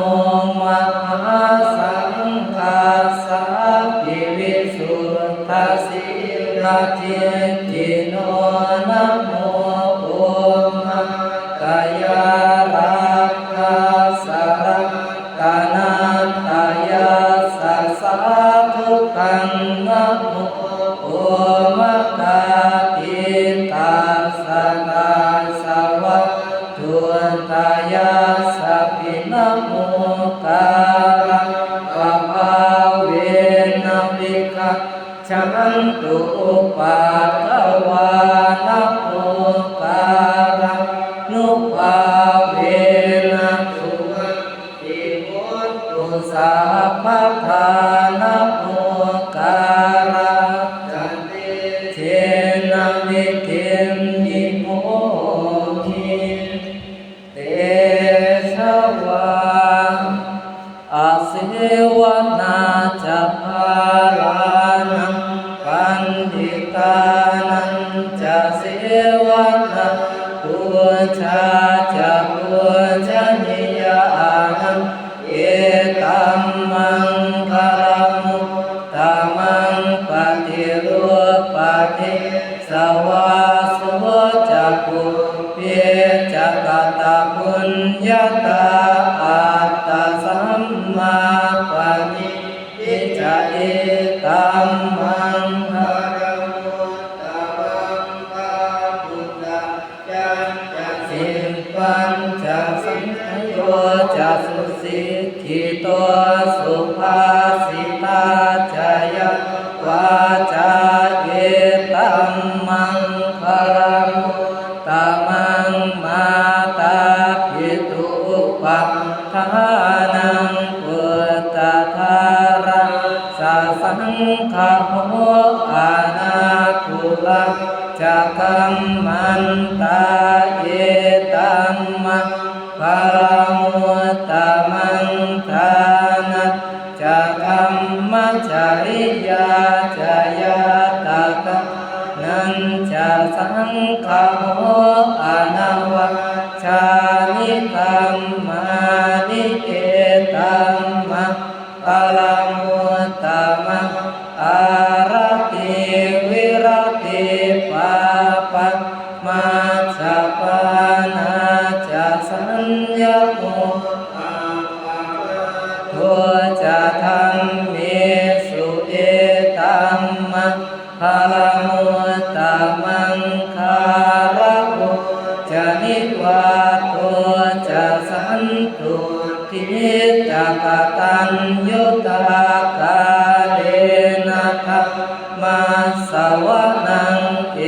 ມະຫາສັງຄາສາປິ ວິສຸດທະສີລະ ຈິດທິໂນ ນະໂມ ໂອມາກະຍາລັກຂະສະ ລັດຕະນະຕະຍັດສະ ສາທຸກັງ ນະໂມ ໂອມະກາຕິຕັດສະ ຕັດສະ ວັດຖຸຕະຍັດສະປິ ນະໂມ ກາລັງ ປະພາເວນະ ວິກະ ຈັນຕຸ ອຸປັດທະວາ ນະໂມ ກາລານຸພາເວນະ ສຸວັດຕິໂຫຕຸ ສັບພະທາ ນະໂມ ກາລັງ ຈະ ເຕເຈນະ ວິກຂິມ ນິໂຫຕິ ເຕຊະວາ ອາເສວະນາຈະ ພາລານັງ ປັນດິຕານັນຈະ ເສວະນາ ປູຊາຈະ ປູຊະນີຍານັງ ເອຕັມມັງຄະລະມຸດຕະມັງ ປະຕິຮູບປະເທ ສະວາໂສຈະ ປຸບເປຈະ ກະຕະປຸນຍະຕາ ອັດຕະສຳມາປະນິທິຈະ ເອຕັມມັງຄະລະມຸດຕະມັງ ພະພຸດທະ ຈັນຈະ ສິບປັນຈະ ສັງຄະໂຍຈະ ສຸສິກ ຂິໂຕ ສຸພາສິຕາຈະ ຍະວາຈາ ເອຕັມມັງຄ ລະຈະທຳມັນຕາ ເອຕັມມັງຄະລະມຸດຕະມັງ ທານະຈະທຳມະຈະລິຍາຈະ ຍາຕະການັນຈະ ສັງຄະໂຫ ອະນະວັດຊານິ ທຳມານິ ເອຕັມມັງຄະລະມຸດຕະມັງ ອາລະຕີວິລະຕີ ປາປະມາດສະ ປານາຈະ ສັນຍະໂມ ໂທຈະທຳເມສຸ ເອຕັມມັງຄະລະມຸດຕະມັງ ຄາລະໂຫຈະນິວາໂທຈະ ສັນຕຸທິຈະ ກະຕັນຍຸຕາ ກາເລນະທຳມັດສະວະນັງ ເອ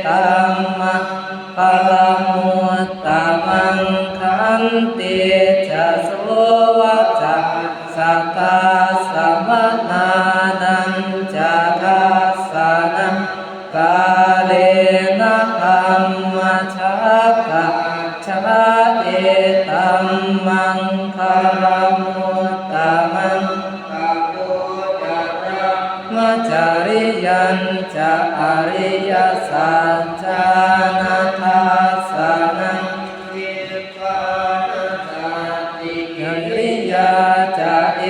ຕັມມັງຄະລະມຸດຕະມັງ ຂັນຕິຈະ ໂສວະຈະ ສະຕາສະມະນານັນຈະ ທັດສະນະ ກາເລນະທຳມະຈາຄະ ຈາ ເອຕັມມັງຄະລະມຸດຕະມັງ ມະຈະລິຍັນຈະ ອະລິຍະສັດຈານະ ທັດສະນະ ຈະລິຍາຈະ ເອ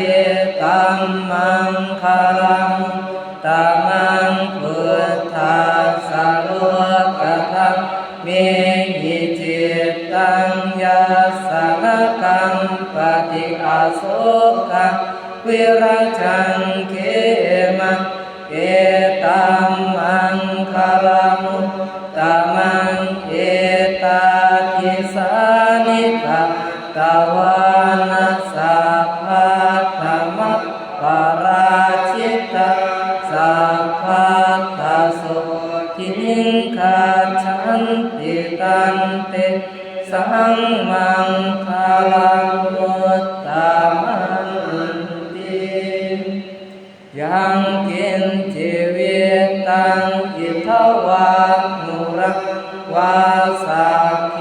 ຕັມມັງຄະລະມຸດຕະມັງ ພຸດທັດສະ ໂລກະທຳເມຫິ ຈິດຕັງ ຍັດສະນະ ກຳປະຕິ ອະໂສກະ ວິຣະຈັງ ເຂມະ ເອຕັມມັງຄະລະມຸດຕະມັງ ເອຕາທິສານິ ກະຕະວານະ ສັບພັດທະມະ ປະລາຈິຕາ ສັບພັດທະ ໂສທິງ ຄັດສັນຕິ ຕັນເຕ ສັງ ມັງຄະລະມຸດຕະມັນຕິ. ຍັງກິນຈີວິຕັງ ອິດຖະວາ ຫູລັງ ວາ ສັກເຂ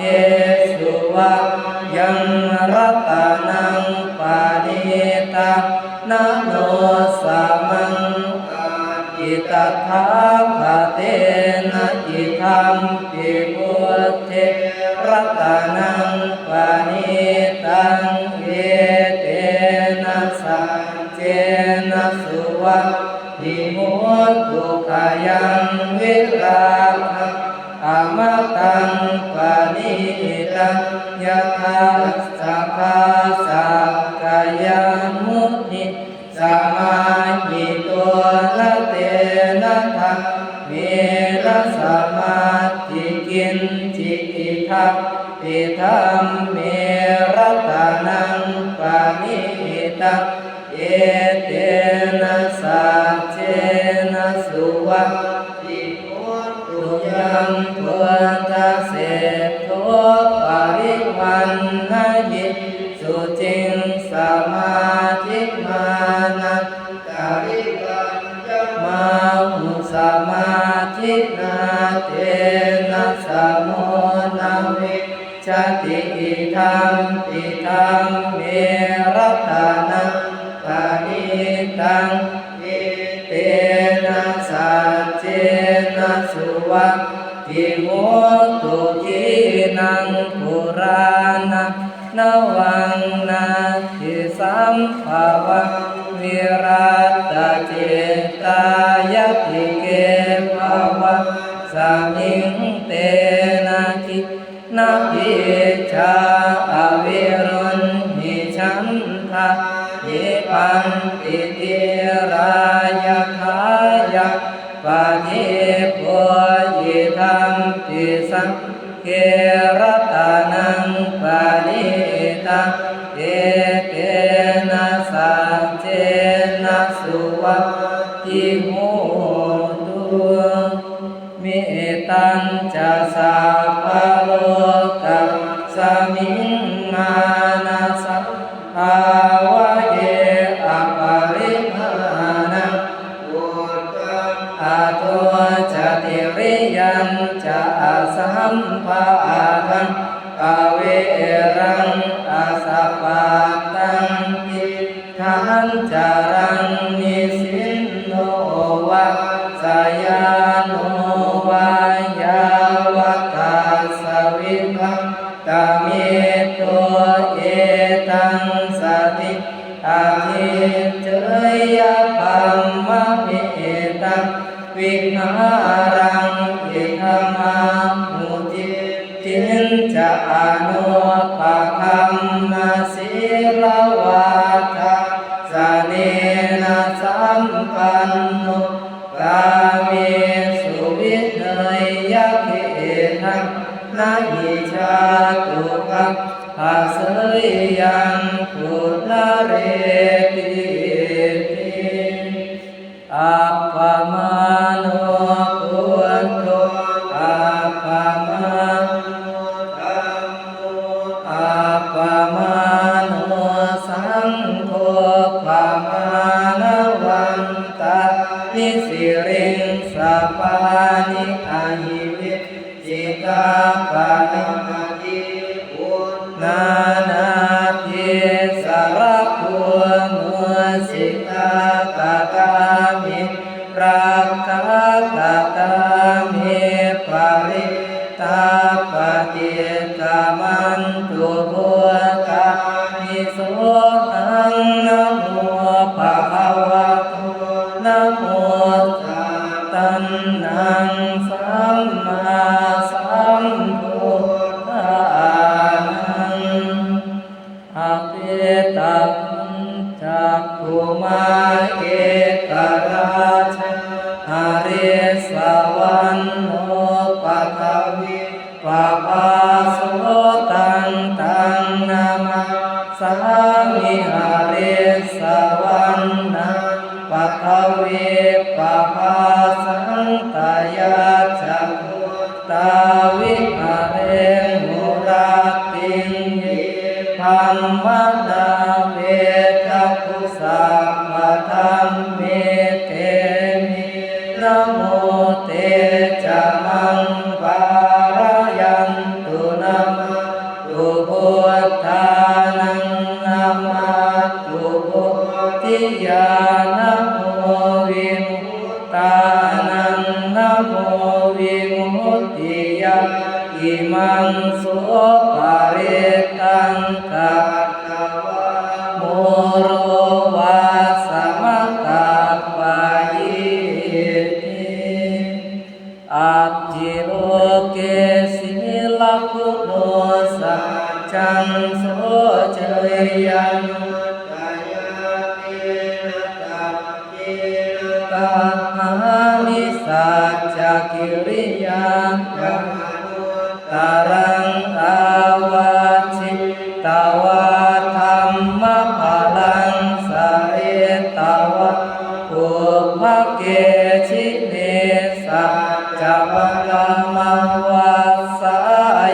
ສຸວັນຍັງ ລັດຕະນັງ ປະນີຕາ ນະໂມສະມັງ ອາມິ ຕະຖາຄະເຕນະ ອິດຖຳປິ ບຸດເທ ລັດຕະນັງ ປະນີຕາ ເອເຕນະ ສັກ ເຈນະ ສຸວັດທິໂຫຕຸ ຂະຍັງ ວິລາຄະ ອະມະຕັງ ປະນີຕາ ຍະຖາສະຖາ ສັກກະຍະມຸນີ ສະມາຫິໂຕ ນະເຕນະ ທຳເມນະ ສະມາທິ ກິນຈິ ອິດຖຳປິ ທຳເມ ລັດຕະນັງ ປະນີຕາ ເອເຕນະ ສັກເຈນະ ສຸວັດທິໂຫຕຸ ຍັງ ພຸດທະເສດໂທ ປະລິວັນນະຫິ ສຸຈິງ ສະມາທິມານັງ ຕະລິວັນຍະມາຫຸ ສະມາທິນາ ເຕນະ ສະໂມນະ ວິດ ຈະຕິ ອິດຖຳປິ ທຳເມ ລັດຕະນັງ ປະນີຕາ ເອເຕນະ ສັກເຈນະ ສຸວັດທິໂຫຕຸ ທີນັງ ປຸຣານາ ນະວັງ ນັດຖິ ສຳພະວັງ ວິລັດຕະຈິດຕາ ຍະຕິເກ ພະວັດສະມິງ ເຕນະ ຄີ ນະ ພິດຈາ ອະວິລຸນຫິ ສັນທານິ ພັນຕິ ທີຣາ ຍະຖາ ຍະປະທິໂພ ອິດຖຳປິ ສັງເຄ ລັດຕະນັງ ປະນີຕາ ເອເຕນະ ສັກເຈນະ ສຸວັດທິໂຫຕຸ ເມຕັນຈະ ສັບພະໂລກັດສະມິງ ມານະສັງ ພາວະເຮ ອະປະລິມານະ ອະໂທ ຈະຕິ ริยัญจะอสัมปาทัง อเวรังอสะปัตตัง ติฏฐัญจรัง นิสินโนวา สยานุวายาวะ ตัสสะวิภัตตาเมตุ เอตังสะติ อทิจเฉยยะ ปัมมะเมตัง วิหารัง อิทังอาหุ ทิฏฐิญจะ อนุปะกัมมะ สีลาวา ทัสสะเนนะ สัมปันโน กาเมสุ วิเนยยะ เขหะ นะหิ จาตุ กัปปะเสยยัง ปุนะเรติ อัปปะมาโน พุทโธ อัปปะมาโน ธัมโม อัปปะมาโน สังโฆ ปะมาณะวันตานิ สิริงสะปานิ อะหิวิจ จิตาปะนามาธิ อุณณานาทิสารภู มุสิตากะตามิ รักขากะตามิ ปะริตตาปะติกะมันตุ ภูตานิ โสหัง นะโม ภะคะวะโต นะโม สะ ตัณหัง สัมมาสัมพุทธานัง อะปิตะปัญจักขุมา เอกราชา หะริสสะวันโน ปะทะวี ปะภา โส ตัง ตัง นะมัสสามิ หะริสสะวันนัง ປะทะวี ปะภา สันตะยา จักขุตา วิหะเรหุ รัตติง เย ธัมมะนา เว จักขุ สัพพะ ธัมเม เต เม นะโม เต จะ มัง ปา ระ ยันตุ นะ มะ ตุ พุทธานัง นะ มะ ตุ โพธิยา นะ โม วิ มุตตานัง นะ โม วิ มุตติยา อิมัง โส ปะริตตัง กัตตวา มุโร วา สะ มะ กัปปะ อิ ติ อัตถิโลเก สีลักขุโน สัจจัง โส เชยยานุตตะยา เต นะ สัจเจ นะ กะหามิ สัจจะกิริยา ยัง อนุตตะรัง อาวัจฉิตวา ธัมมะพะลัง สะริตตวา ปุพพะเก ชิ เม สัจจะ ปะระมะวัสสา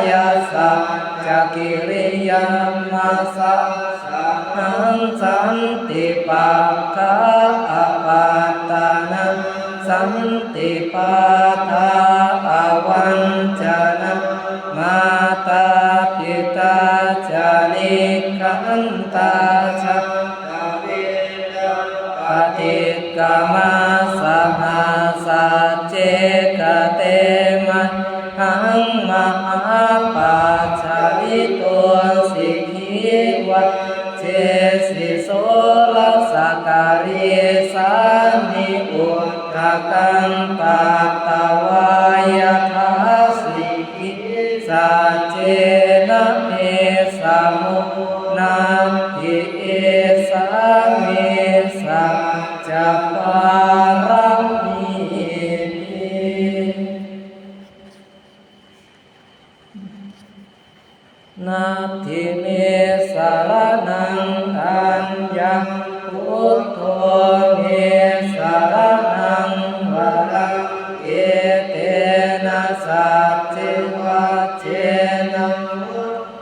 ยะ สัจจะกิริยา มะ สะ สะหัง สันติปักขะ อะปัตตะนะ สันติปาทา อะวัญจนะ มาตาปิตา จะ นิกขันตา ชาตะเวทะ ปะติกกะมา สะหะ สัจเจ กะเต มะหัง มะหา ปัจจายิโต สิกขี วะ เจสิ โสรสะ กะรี สานิ อุทธักขัง ปัตตวา ยะถา สิกขี สัจเจนะ เม สะมุ นัตถิ เอสา เม สัจจะ ปารมี ติ นัตถิ เม สะระณัง อัญญัง พุทโธ เม สะระณัง วะรัง เอเตนะ สัจเจ วัจเจนะ โห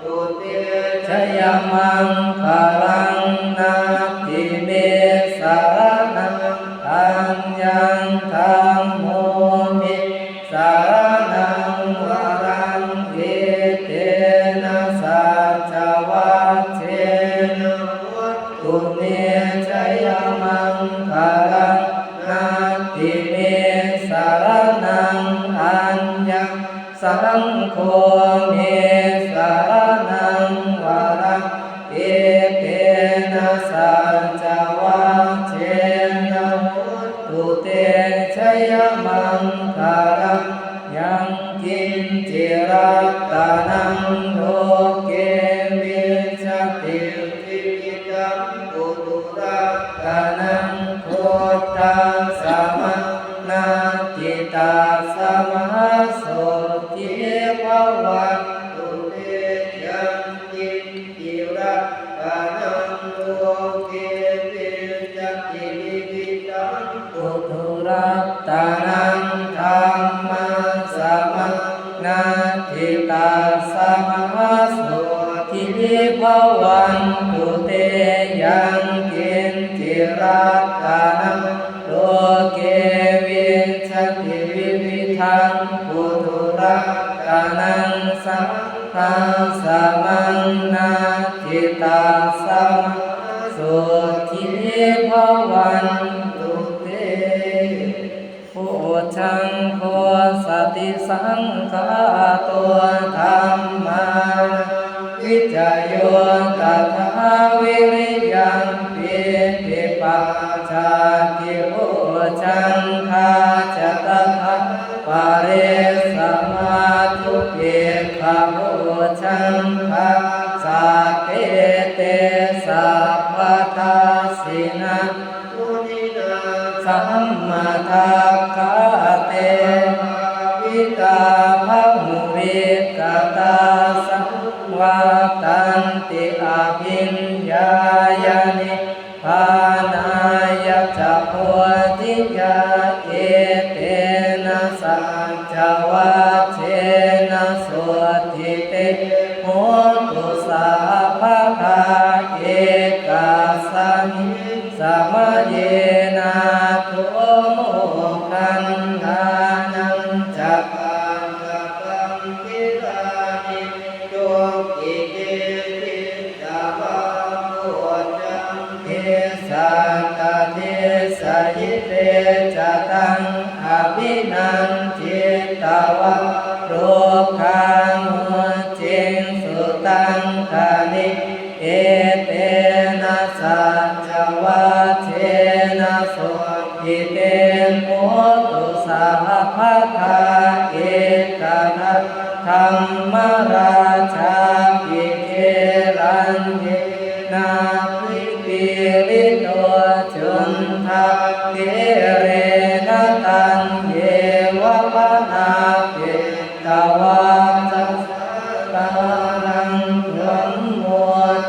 ตุ เต ชะยะมังคะลัง นัตถิ เม สะระณัง อัญญัง ธัมโม เม ສະຣະນັງວະລັງ ເອເຕນະສັດຈະວັດເທນະ ໂຫຕຸເມ ໄຊຍະມັງຄະລັງ ນັດຖິເມ ສະຣະນັງ ອັນຍັງ ສັງໂຄ ເມ ສະຣະນັງວະລັງ ເອເຕນະສັດຈະວັດເທນະ ໂຫຕຸເຕ ໄຊຍະມັງຄະລັງ ຍັງກິນຈິລັດຕະນັງ ໂລເກ ວິຊຊະຕິ ວິວິທັງ ປຸຖຸລັດຕະນັງ ພຸດທັງສະມາ ນັດທິຕັດສະມາ ໂສທິພະວັນຕຸເຕ ຍັງກິນຈິລັດຕະນັງ ໂລເກ ວິຊຊະຕິ ວິວິທັງ ປຸຕຸລັດຕະນັງ ທຳມັງສະມາ ນັດທິຕັດສະມາ ໂສທິພະວັນຕຸເຕ ຍັງກິນຈິລັດຕະນັງ ໂລເກ ວິຊຊະຕິ ວິວິທັງ ປຸຕຸລັດຕະນັງ ສັງຄັງສະມາ ນັດທິຕັດສະມາ ໂສທິພະວັນຕຸເຕ ໂພດທັງໂຄ ສະຕິສັງຄາໂຕ ທຳມານັງ ວິຈະໂຍ ຕະຖາ ວິລິຍັມ ປີຕິປະຈາຕິ ໂພດທັງຄາ ຈະຕະຖາ ປະເຣສະມາ ທຸເປກຂະ ໂພດທັງຄາ ສັດເທ ເຕ ສັບພະທັດສິນັງ ມຸນີນາ ທຳມະທັກຂະເຕ ພາວິຕາ ພະຫຸວິກະຕາ ສັງວັດຕັນຕິ ອະພິນຍາຍະ ນິບພານາຍະຈະ ໂພທິຍາ ເອເຕນະ ສັດຈະວັດເທນະ ໂສດທິເຕ ໂຫຕຸ ສາພະທາ ເອກັດສະມິງ ສະມະເຍ ນາໂຖ ໂມກຂັນທານັງ ຈະປັດຕະກັງ ກິລານິ ໂຍກິເກ ຈິດຕະວາ ໂພດທັງເພ ສັດຕະເທສະຫິ ເພຊະຕັງ ອະພິນັນ ຈິດຕະວາ ໂລຄາ ມຸດຈິງ ສຸຕັງຄະນິ ເອເຕນະ ສັດຈະວັດເທນະ ໂສດທິເຕ ໂຫຕຸ ສາພະທາ ເອກະທັງ ທຳມະລາຊາ ປິເກລັນເຍນາ ວິປີລິໂຕ ຈຸນທັກເທເຣນະ ຕັນເຍວະ ພະນາເປ ຕະວັດຕະສາ ຕາລັງ ທຳໂມ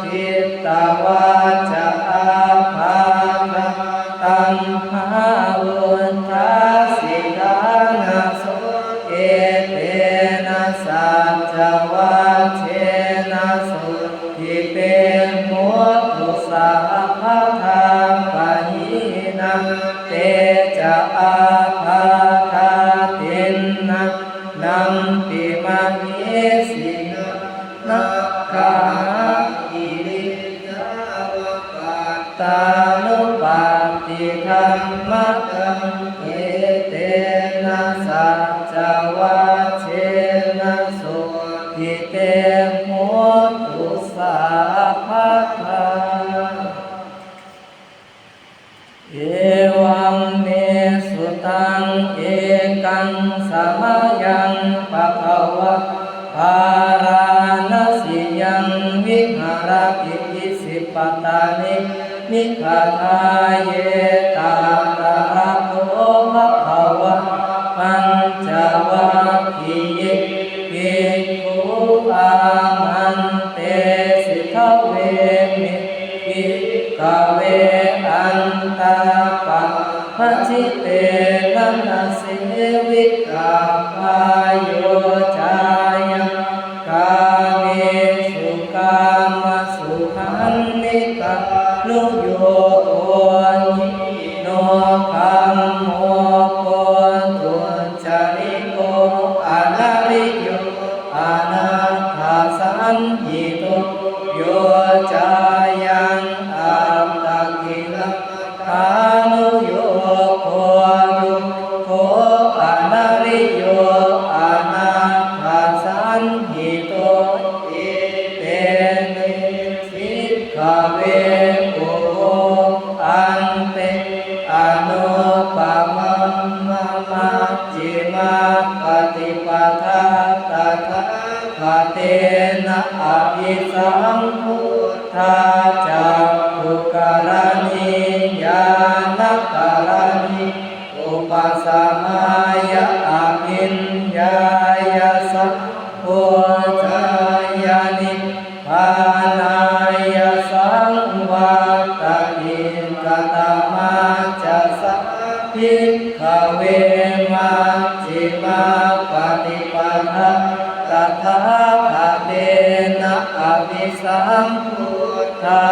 ທິດຕະວັດຈະ ອາພາທາ ຕັມພາວຸດທາ ສິດຖານະໂສ ເອເຕນະ ສັດຈະວັດເທນະ ໂສດທິເຕ ໂຫຕຸ ສາພະທາ ປະຫິນາ ເຕຈະ ອາພາທາ ຕິນນາ ນັມປິມະເຫສິນາ ນາຄາ ກິລິງ ສາວະກັດຕານຸປັດຕິທຳມະຕັງ ເອເຕນະ ສັດຈະວັດເທນະ ໂສດທິເຕ ໂຫຕຸ ສາພະທາ ເອວັມເມ ສຸຕັງ ເອກັງສະມະຍັງ ພະຄະວາ ພາລານະສີຍັງ ວິຫະຣະຕິ ອິສິປະຕານີ ມິກຂະທາເຍ ຕະຕະລະໂຄ ພະຄະວາ ປັນຈະວັກຄີເຍ ພິກຂຸ ອາມັນເຕ ສິກຂະເວມິ ພິກຂະເວ ອັນຕາປາປະຈິເຕນະ ນະ ເສວິກັບປາໂຍ ຈາຍັງ ກາເມສຸ ກາມະສຸຂັນລິການຸໂຍ ໂອຍິໂນ ຄັມໂມ ໂພທຸດຈະລິໂກ ປະຕິປະທາ ຕະຖາຄະເຕນະ ອະພິສຳພຸດທາ ຈັກຂຸກະລະນີ ຍານະກະລະນີ ອຸປະສະມາຍະ ອະພິນຍາຍະ ສັງໂພຊາຍະ ນິບພານາຍະ ສັງວັດຕະຕິ ກະຕະມາຈະສາ ພິກຂະເວ ມັຊຊິມາປະຕິປະທາ ຕະຖາຄະເຕນະ ອະພິສຳພຸດທາ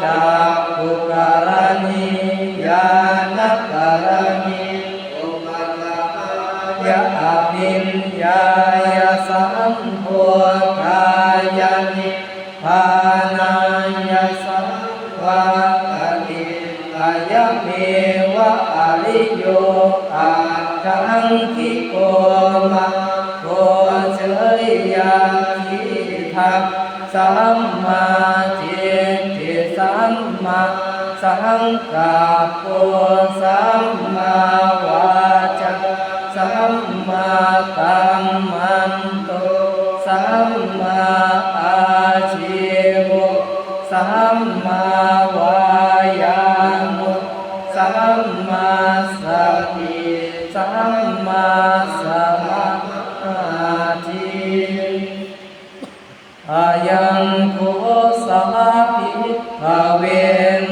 ຈັກຂຸກະລະນີ ຍານະກະລະນີ ອຸປະສະມາຍະ ອະພິນຍາຍະ ສັງໂພທາຍະ ນິບພານາຍະ ສັງວັດຕະຕິ ອາຍະເມວະ ອະລິໂຍ ອັດຖັງຄິໂກ ມັກໂກ ເສຍຍະທິທັງ ສຳມາທິດຖິ ສຳມາສັງກັບໂປ ສຳມາວາຈາ ສຳມາກັມມັນໂຕ ສຳມາອາຊີໂວ ສຳມາວາຍາໂມ ສຳມາສະຕິ ສຳມາສະມາທິ ອາຍັງໂຄ ສາ ພິກຂະເວ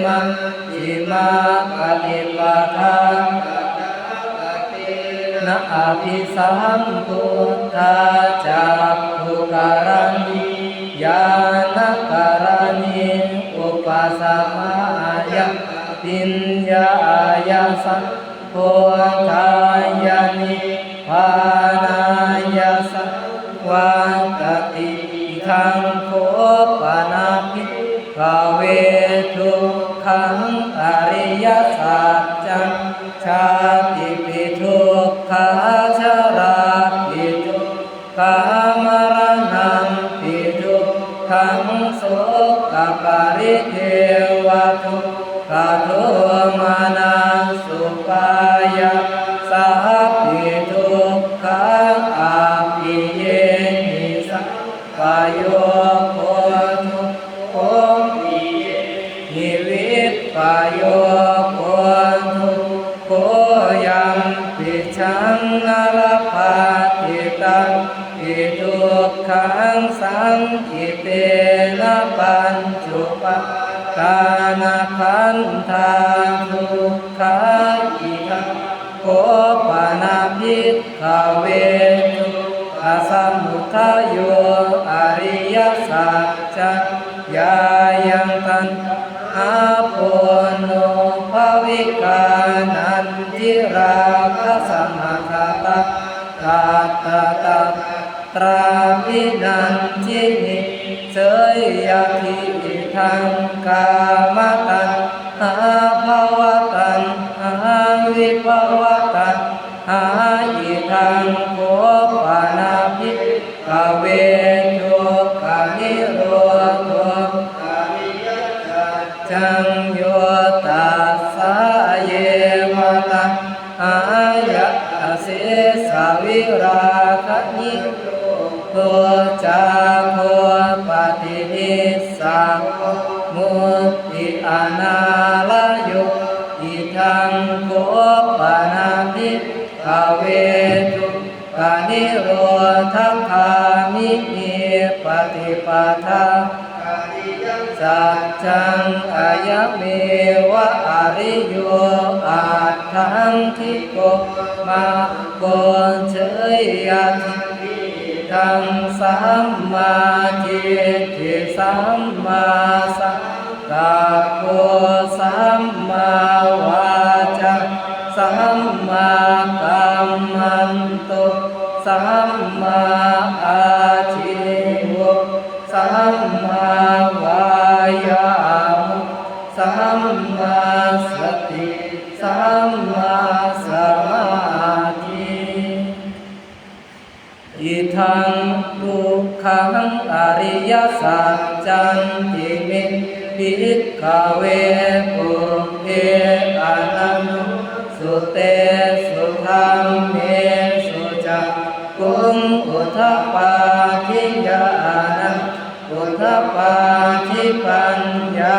ມັຊຊິມາປະຕິປະທາ ຕະຖາຄະເຕນະ ອະພິສຳພຸດທາ ຈັກຂຸກະລະນີ ຍານະກະລະນີ ອຸປະສະມາຍະ ອະພິນຍາຍະ ສັງ ໂພທາຍະ ນິບພານາຍະ ສັງວັດຕະຕິ ທັງໂຄ ປະນະ ພິກຂະເວ ທຸກຂັງ ອະລິຍະສັດຈັງ ຊາຕິປິ ທຸກຂາ ຊະລາປິ ທຸກ ຂາ ມະລະນະມປິ ທຸກຂັງ ໂສກະປະລິເທວະ ທຸກຂະໂທມະນັດສຸປາຍາສາປິ ທຸກຂາ ອັບປິເຍຫິ ສະ ປະໂຍໂຄ ທຸກໂຄ ປິເຍຫິ ວິບປະໂຍໂຄ ທຸກໂຄ ຍັມປິສັງ ນະລະພັດຕິ ຕັມປິ ທຸກຂັງ ສັງກິເຕນະ ປັນຈຸປາທານະຂັນທາ ທຸກຂາ ອິທັງ ໂຄ ປະນະ ພິກຂະເວ ທຸກຂະສະມຸດທະໂຍ ອະລິຍະສັດຈັງ ຢາຍັງ ຕັນຫາ ໂພນໂນພະວິກາ ນັນທິຣາຄະ ສະມະຄະຕາ ຕັດຕະຕະຕະ ຕຣາ ວິນັນທິນີ ເສຍຍະທິ ອິທັງ ກາມະຕັນຫາ ພະວະຕັນຫາ ວິພະວະຕັນຫາ ອິທັງ ໂຄ ປະນະ ພິກຂະເວ ທຸກຂະນິໂຣໂທ ອະລິຍະສັດຈັງ ໂຍຕັດສະ ເຍວະ ຕັນ ຫາ ຍະ ອະເສສະ ວິຣາຄະ ນິໂຣໂທ ຈາໂຄ ປະຕິນິສສະໂກ ມຸດຕິ ອະນາລະໂຍ ອິທັງ ໂຄ ປະນະ ພິກຂະເວ ທຸກຂະນິໂຣທະຄາມິນີ ປະຕິປະທາ ອະລິຍະສັດຈັງ ອາຍະເມວະ ອະລິໂຍ ອັດຖັງຄິໂກ ມັກໂກ ເສຍຍະທິ ອິທັງ ສຳມາທິດຖິ ສຳມາສັງກັບໂປ ສຳມາວາຈາ ສຳມາກັມມັນໂຕ ສຳມາອາຊີໂວ ສຳມາວາຍາໂມ ສຳມາສະຕິ ສຳມາສະມາທິ ອິທັງ ທຸກຂັງ ອະລິຍະສັດຈັນຕິ ເມ ພິກຂະເວ ປຸບເພ ອະນະນຸສ ສຸເຕສຸ ທຳເມສຸ ຈັກຂຸ ອຸດຖະປາທິຍານະ ອຸດຖະປາທິປັນຍາ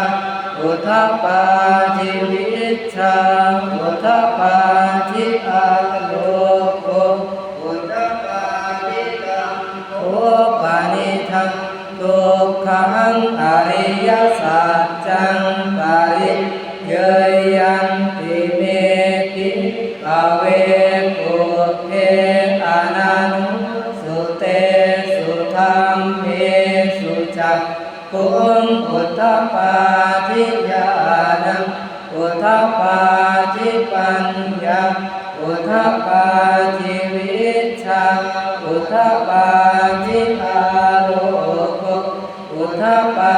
ອຸດຖະປາທິວິດຊາ ອຸດຖະປາທິອາໂລໂກ ອຸດຖະປາທິຕັງໂຄປະນິດທັງ ທຸກຂັງອະລິຍະສັດຈັງ ປະລິເຍີຍັນຕິເມ ພິກຂະເວ ປຸບເພ ອະນະນຸສສຸເຕສຸ ທຳເມສຸ ຈັກຂຸງ ອຸດຖະປາທິຍານະ ອຸດຖະປາທິປັນຍາ ອຸດຖະປາທິວິດຊາ ອຸດຖະປາທິອາໂລໂກ ອຸດຖະປາ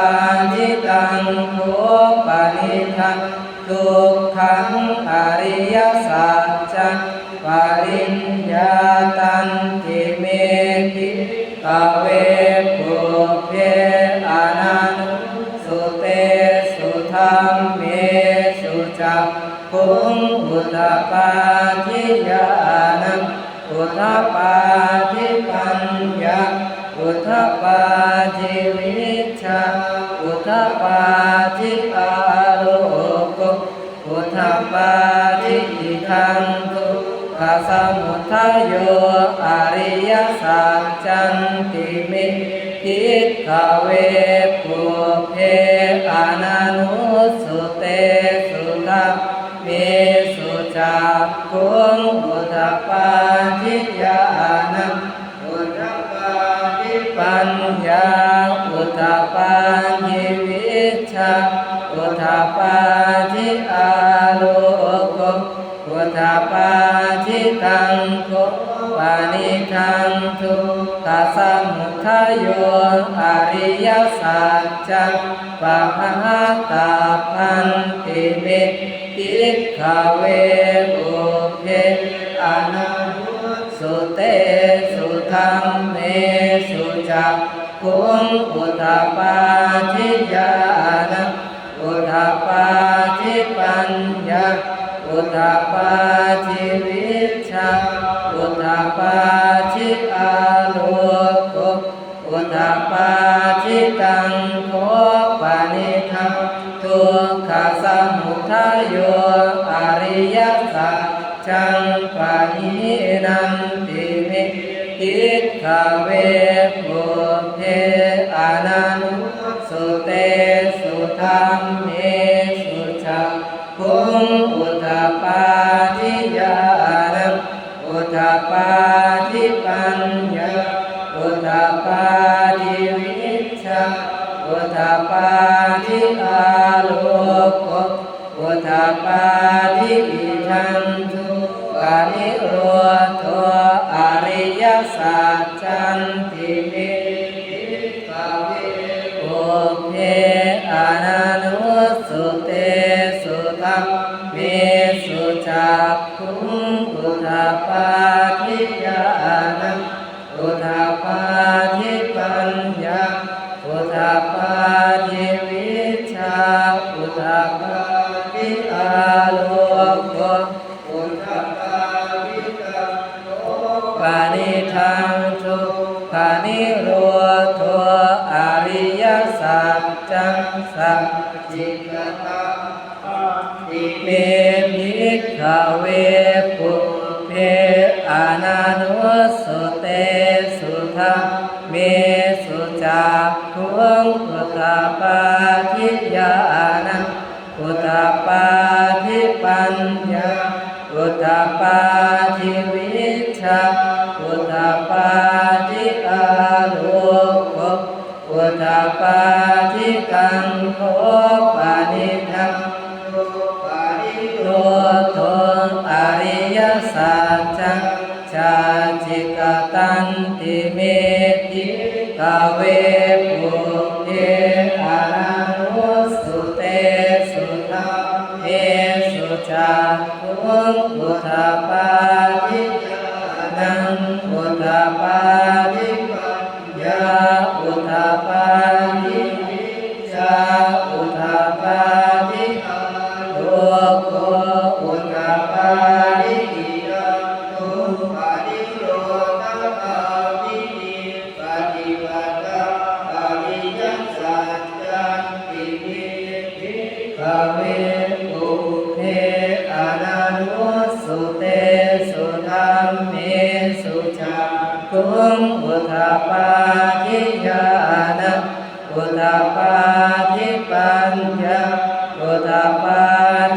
ທິຕັງໂຄປະນິດທັງ ທຸກຂັງອະລິຍະສັດຈັງ ປະລິນຍາຕັນຕິເມ ພິກຂະເວ ປຸບເພ ອະນະນຸສສຸເຕສຸ ທຳເມສຸ ຈັກຂຸງ ອຸດຖະປາທິຍານະ ອຸດຖະປາທິປັນຍາ ອຸດຖະປາທິວິດຊາ ອຸດຖະປາທິອາໂລໂກ ອຸດຖະປາທິ ອິດທັງທຸກຂະສະມຸດທະໂຍ ອະລິຍະສັດຈັນຕິເມ ພິກຂະເວ ປຸບເພ ອະນະນຸສສຸເຕສຸ ທຳເມສຸ ຈັກຂຸງ ອຸດຖະປາທິຍານະ ອຸດຖະປາທິປັນຍາ ອຸດຖະປາທິວິດຊາ ອຸດຖະປາທິອາໂລໂກ ອຸດຖະປາທິຕັງໂຄປະນິດທັງ ທຸກຂະສະມຸດທະໂຍ ອະລິຍະສັດຈັງ ປະຫາຕັບພັນຕິເມ ພິກຂະເວ ປຸບເພ ອະນະນຸສສຸເຕສຸ ທຳເມສຸ ຈັກຂຸງ ອຸດຖະປາທິຍານະ ອຸດຖະປາທິປັນຍາ ອຸດຖະປາທິວິດຊາ ອຸດຖະປາທິອາໂລໂກ ອຸດຖະປາທິຕັງໂຄປະນິດທັງ ທຸກຂະສະມຸດທະໂຍ ອະລິຍະສັດຈັງ ປະຫີນັນຕິເມ ພິກຂະເວ ປຸບເພ ອະນະນຸສສຸເຕສຸ ທຳເມສຸ ຈັກຂຸງ ອຸດຖະປາທິຍານະ ອຸດຖະປາທິປັນຍາ ອຸດຖະປາທິວິດຊາ ອຸດຖະປາທິອາໂລໂກ ອຸດຖະປາທິ ອິດທັງທຸກຂະນິໂຣໂທ ອະລິຍະສັດຈັນຕິເມ ພິກຂະເວ ປຸບເພ ອະນະນຸສສຸເຕສຸ ທຳເມສຸ ຈັກຂຸງ ອຸດຖະປາທິຍານະ ອຸດຖະປາທິປັນຍາ ອຸດຖະປາທິວິດຊາ ອຸດຖະປາທິອາໂລໂກ ອຸດຖະປາທິຕັງໂຄປະນິດທັງ ທຸກຂະນິໂຣໂທ ອະລິຍະສັດຈັງ ສັດຈິກະຕັງ ເມ ພິກຂະເວ ປຸບເພ ອະນະນຸສສຸເຕສຸ ທຳເມສຸ ຈັກຂຸງ ອຸດຖະປາທິຍານະ ອຸດຖະປາທິປັນຍາ ອຸດຖະປາທິວິດຊາ ອຸດຖະປາທິອາໂລໂກ ອຸດຖະປາທິຕັງໂຄປະນິດທັງ ທຸກຂະນິໂຣໂທ ອະລິຍະສັດຈັງ ສັດຈິກະຕັນຕິເມ ພິກຂະເວ ປຸບເພ ອະນະນຸສສຸເຕສຸ ທຳເມສຸ ຈັກຂຸງ ອຸດຖະປາທິຍານະ ອຸດຖະປາທິປັນ ຍາ ອຸດຖະປາທິວິດຊາ ອຸດຖະປາທິອາໂລໂກ ອຸດຖະປາທິ ອິດທັງທຸກຂະນິໂຣທະທຳ ທຸງ ອຸດຖະປາທິຍານະ ອຸດຖະປາທິປັນຍາ ອຸດຖະປາ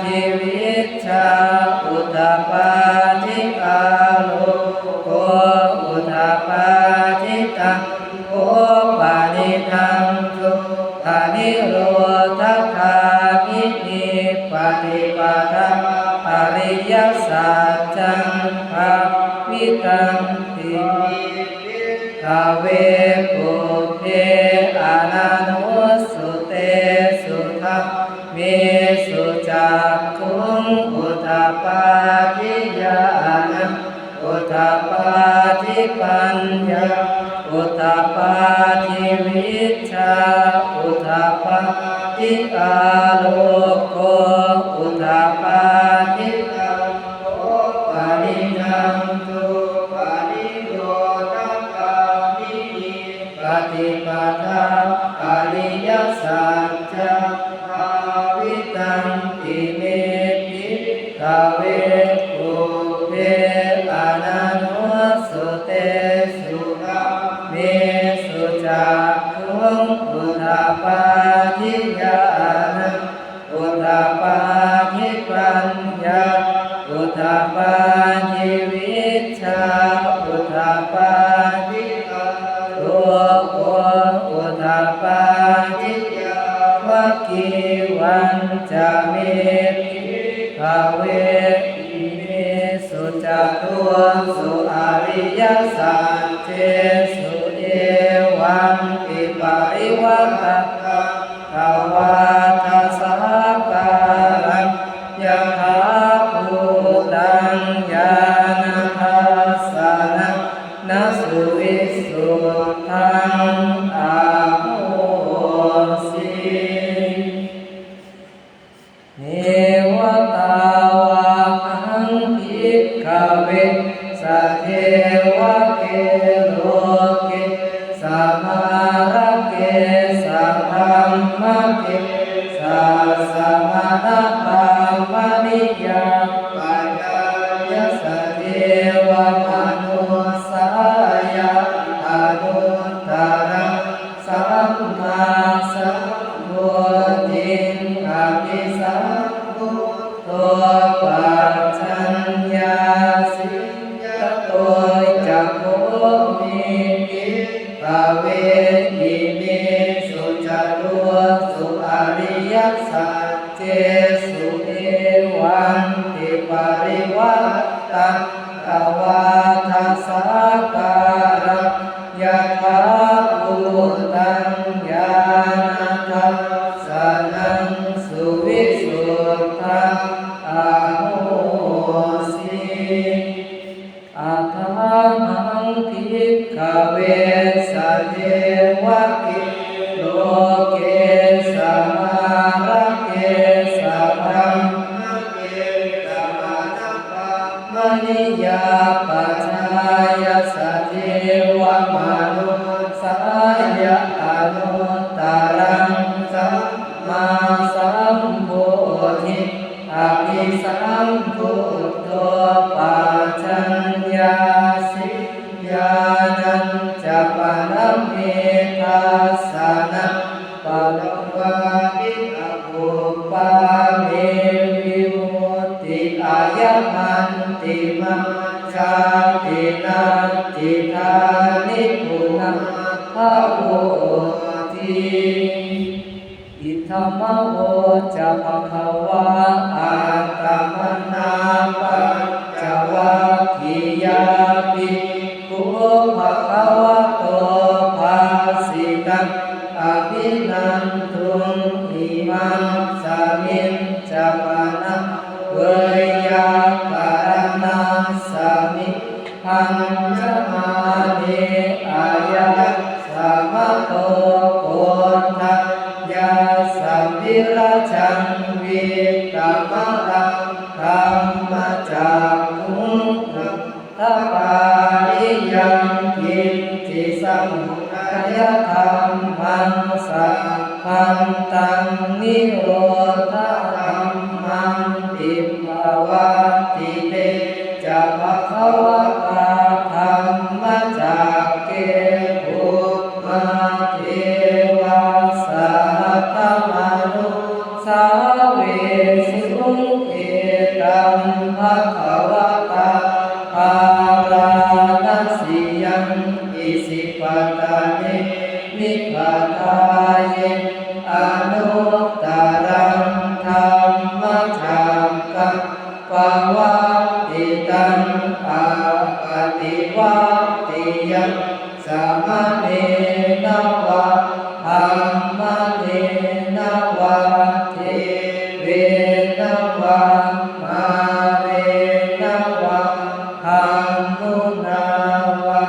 ທິວິດຊາ ອຸດຖະປາທິອາໂລໂກ ອຸດຖະປາທິຕັງໂພ ປະນິທັງທຸກຂະນິໂຣທະຄາມິນີ ປະຕິປະທາ ອະລິຍະສັດຈັງ ພາວິຕັງຕິ ພິກຂະເວ ປຸບເພ ອະນະນຸສສຸເຕສຸ ທຳເມສຸ ຈັກຂຸງ ອຸດຖະປາທິຍານະ ອຸດຖະປາທິປັນຍາ ອຸດຖະປາທິວິດຊາ ອຸດຖະປາທິອາໂລໂກ ອຸດຖະປາທິຕັງໂພ ປະນິທັງທຸກຂະນິໂຣທະຄາມິນີ ປະຕິປະທາ ອະລິຍະສັດຈັງ ພາວິຕັງຕິເມ ພິກຂະເວ ປຸບເພ ອະນະນຸສສຸເຕສຸ ທຳເມສຸ ຈັກຂຸງ ອຸດຖະປາທິຍານະ ອຸດຖະປາທິປັນຍາ ອຸດຖະປາທິວິດຊາ ອຸດຖະປາທິອາໂລໂກ ອຸດຖະປາທິຍາວະກີ ວັນຈະເມ ພິກຂະເວ ອິເມສຸ ຈະຕຸສຸ ອະລິຍະສັດເຈສຸ ເອວັມປິ ປະລິວະຕະຕັງ ທະວາທະສາກາລັງ ຍະຖາພູຕັງ ຍານະທັດສະນະ ນະສຸວິສຸດທັງ ອະໂຫສິ ເນວະຕາວະຫັງ ພິກຂະເວ ສະເທວະເກ ໂລເກ ສະມາລະເກ ສະບັມມະເກ ສະສະມະນະ ພາມະນິຍາ ປະຊາຍະ ສະເທວະມະນຸດສາຍະ ອະນຸດຕະລັງ ສຳມາສຳໂພທິງ ອະພິສຳພຸດໂທ ປັດຈັນຍາສິຍະໂຕ ຈັກຂຸງ ພິກຂະເວ ອິເມສຸ ຈະຕຸສຸ ອະລິຍະສັດເຈສຸ ເອວັມປິ ປະລິວະຕະ ທະວາທະສາກາລັງ ຍະຖາພູຕັງ ຍານະທັດສະນັງ ສຸວິສຸດທັງ ອະໂຫສິ ອະຖາຫັງ ພິກຂະເວ ສະເທວະເກ ໂລເກ ສະມາລະເກ ສະບັມມະເກ ສະມະນະ ມະນິຍາ ປະຊາຍະ ສະເທວະມະນຸດສາຍະ ອະນຸດຕະລັງ ສຳມາສຳໂພທິ ອະພິສຳພຸດໂທ ປັດຈັນຍາສິຍານັນຈະປະນະເມ ທັດສະນະ ປະລະວາທິ ອະປຸບປາເມ ວິມຸດຕິ ອາຍະມັນຕິມາ ຊາຕິ ນັດທິທານິ ປຸນະພະໂວດທີ ອິດຖະມະໂອຈະພະຄະວາ ອັດຕະມະນາປັນຈະວັກຄີຍາ ພິກຂຸ ພະຄະວະໂຕ ພາສິຕັງ ອະພິນັນທຸງ ອິມັດສະມິນຈະປະນະ ເວີຍາກະລະນັດສະມິ ພັນຈະມາເນ ອາຍັດສະມະໂຕ ໂກນທັນຍັດສະວິຣະຈັງ ວິຕະມະລັງ ທຳມະຈັກຂຸງ ທະປາລິຍັງ ກິດຕິສະມຸດທະຍະທຳມັງ ສະພັນຕັງ ນິໂຣທະທຳມັງ ຕິພະວັດຕິເຕ ຈະພະຄະວະຕາ ທຳມະຈັກ Isipatane migadāye anuttaraṃ dhammacakkaṃ pavattitaṃ appaṭivattiyaṃ samaṇena vā brāhmaṇena vā devena vā mārena vā brahmunā vā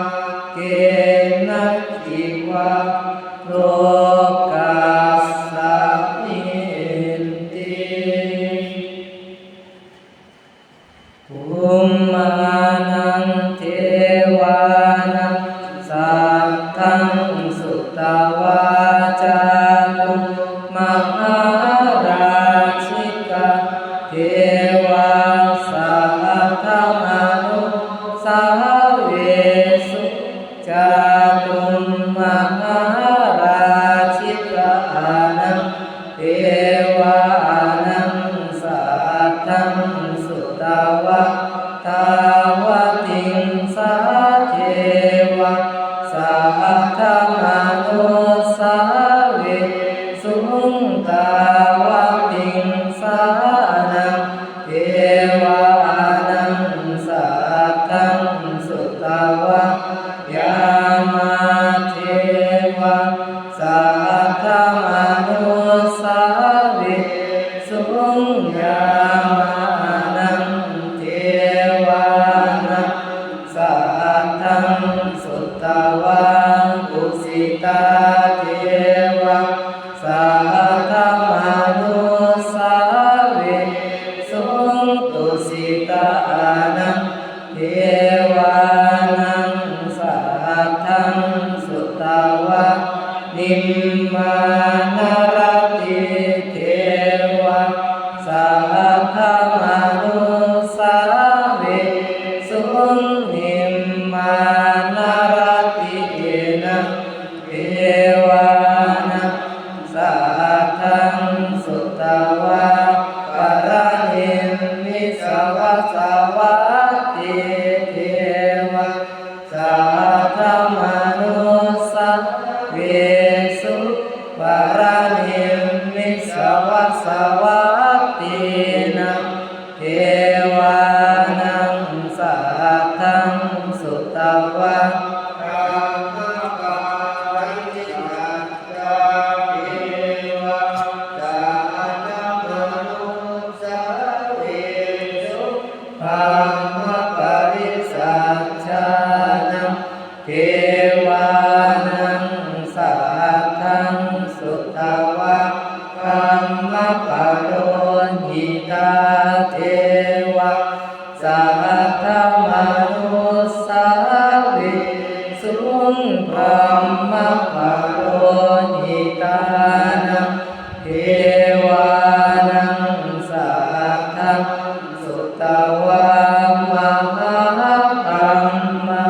kenaci vā lokasminti. Bhummānaṃ devānaṃ saddaṃ sutvā cakkhumā mahārājikā devā saddamanussāvesuṃ. Cakkhumā mahārājikānaṃ devānaṃ saddaṃ sutvā tāvatiṃsā devā saddamanussāvesuṃ. Tāvatiṃsānaṃ devānaṃ saddaṃ sutvā yāmā devā saddamanussāvesuṃ. Yāmānaṃ devānaṃ saddaṃ sutvā tusitā devā saddamanussāvesuṃ. Tusitānaṃ devānaṃ saddaṃ sutvā nimmānaratī devā saddamanussāvesuṃ. Nimmānaratīnaṃ devānaṃ saddaṃ sutvā paranimmitavasavattī devā saddamanussāvesuṃ. Paranimmitavasavattīnaṃ devānaṃ saddaṃ sutvā brahmapārisajjā devā saddamanussāvesuṃ. Brahmapārisajjānaṃ devānaṃ saddaṃ sutvā brahmapurohitā devā saddamanussāvesuṃ. Brahmapurohitā devānaṃ saddaṃ sutvā mahābrahmā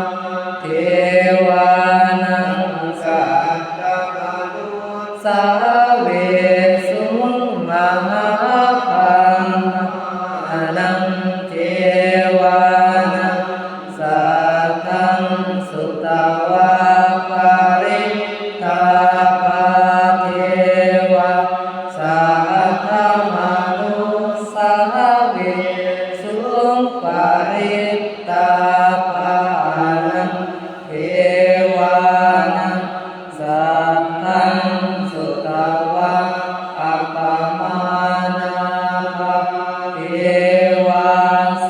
devānaṃ saddamanussāvesuṃ. Mahābrahmānaṃ devānaṃ saddaṃ sutvā parittābhā devā saddamanussāvesuṃ. Parittābhānaṃ devānaṃ saddaṃ sutvā appamāṇābhā devā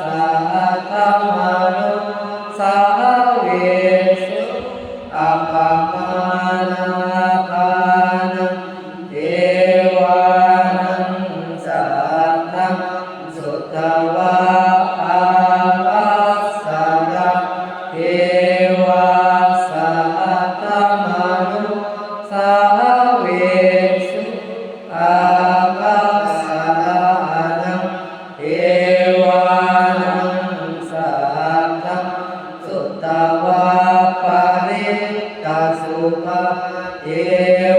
saddamanussāvesuṃ. Appamāṇābhānaṃ devānaṃ saddaṃ sutvā ābhassarā devā saddamanussāvesuṃ. Ābhassarānaṃ devānaṃ saddaṃ sutvā parittasubhā devā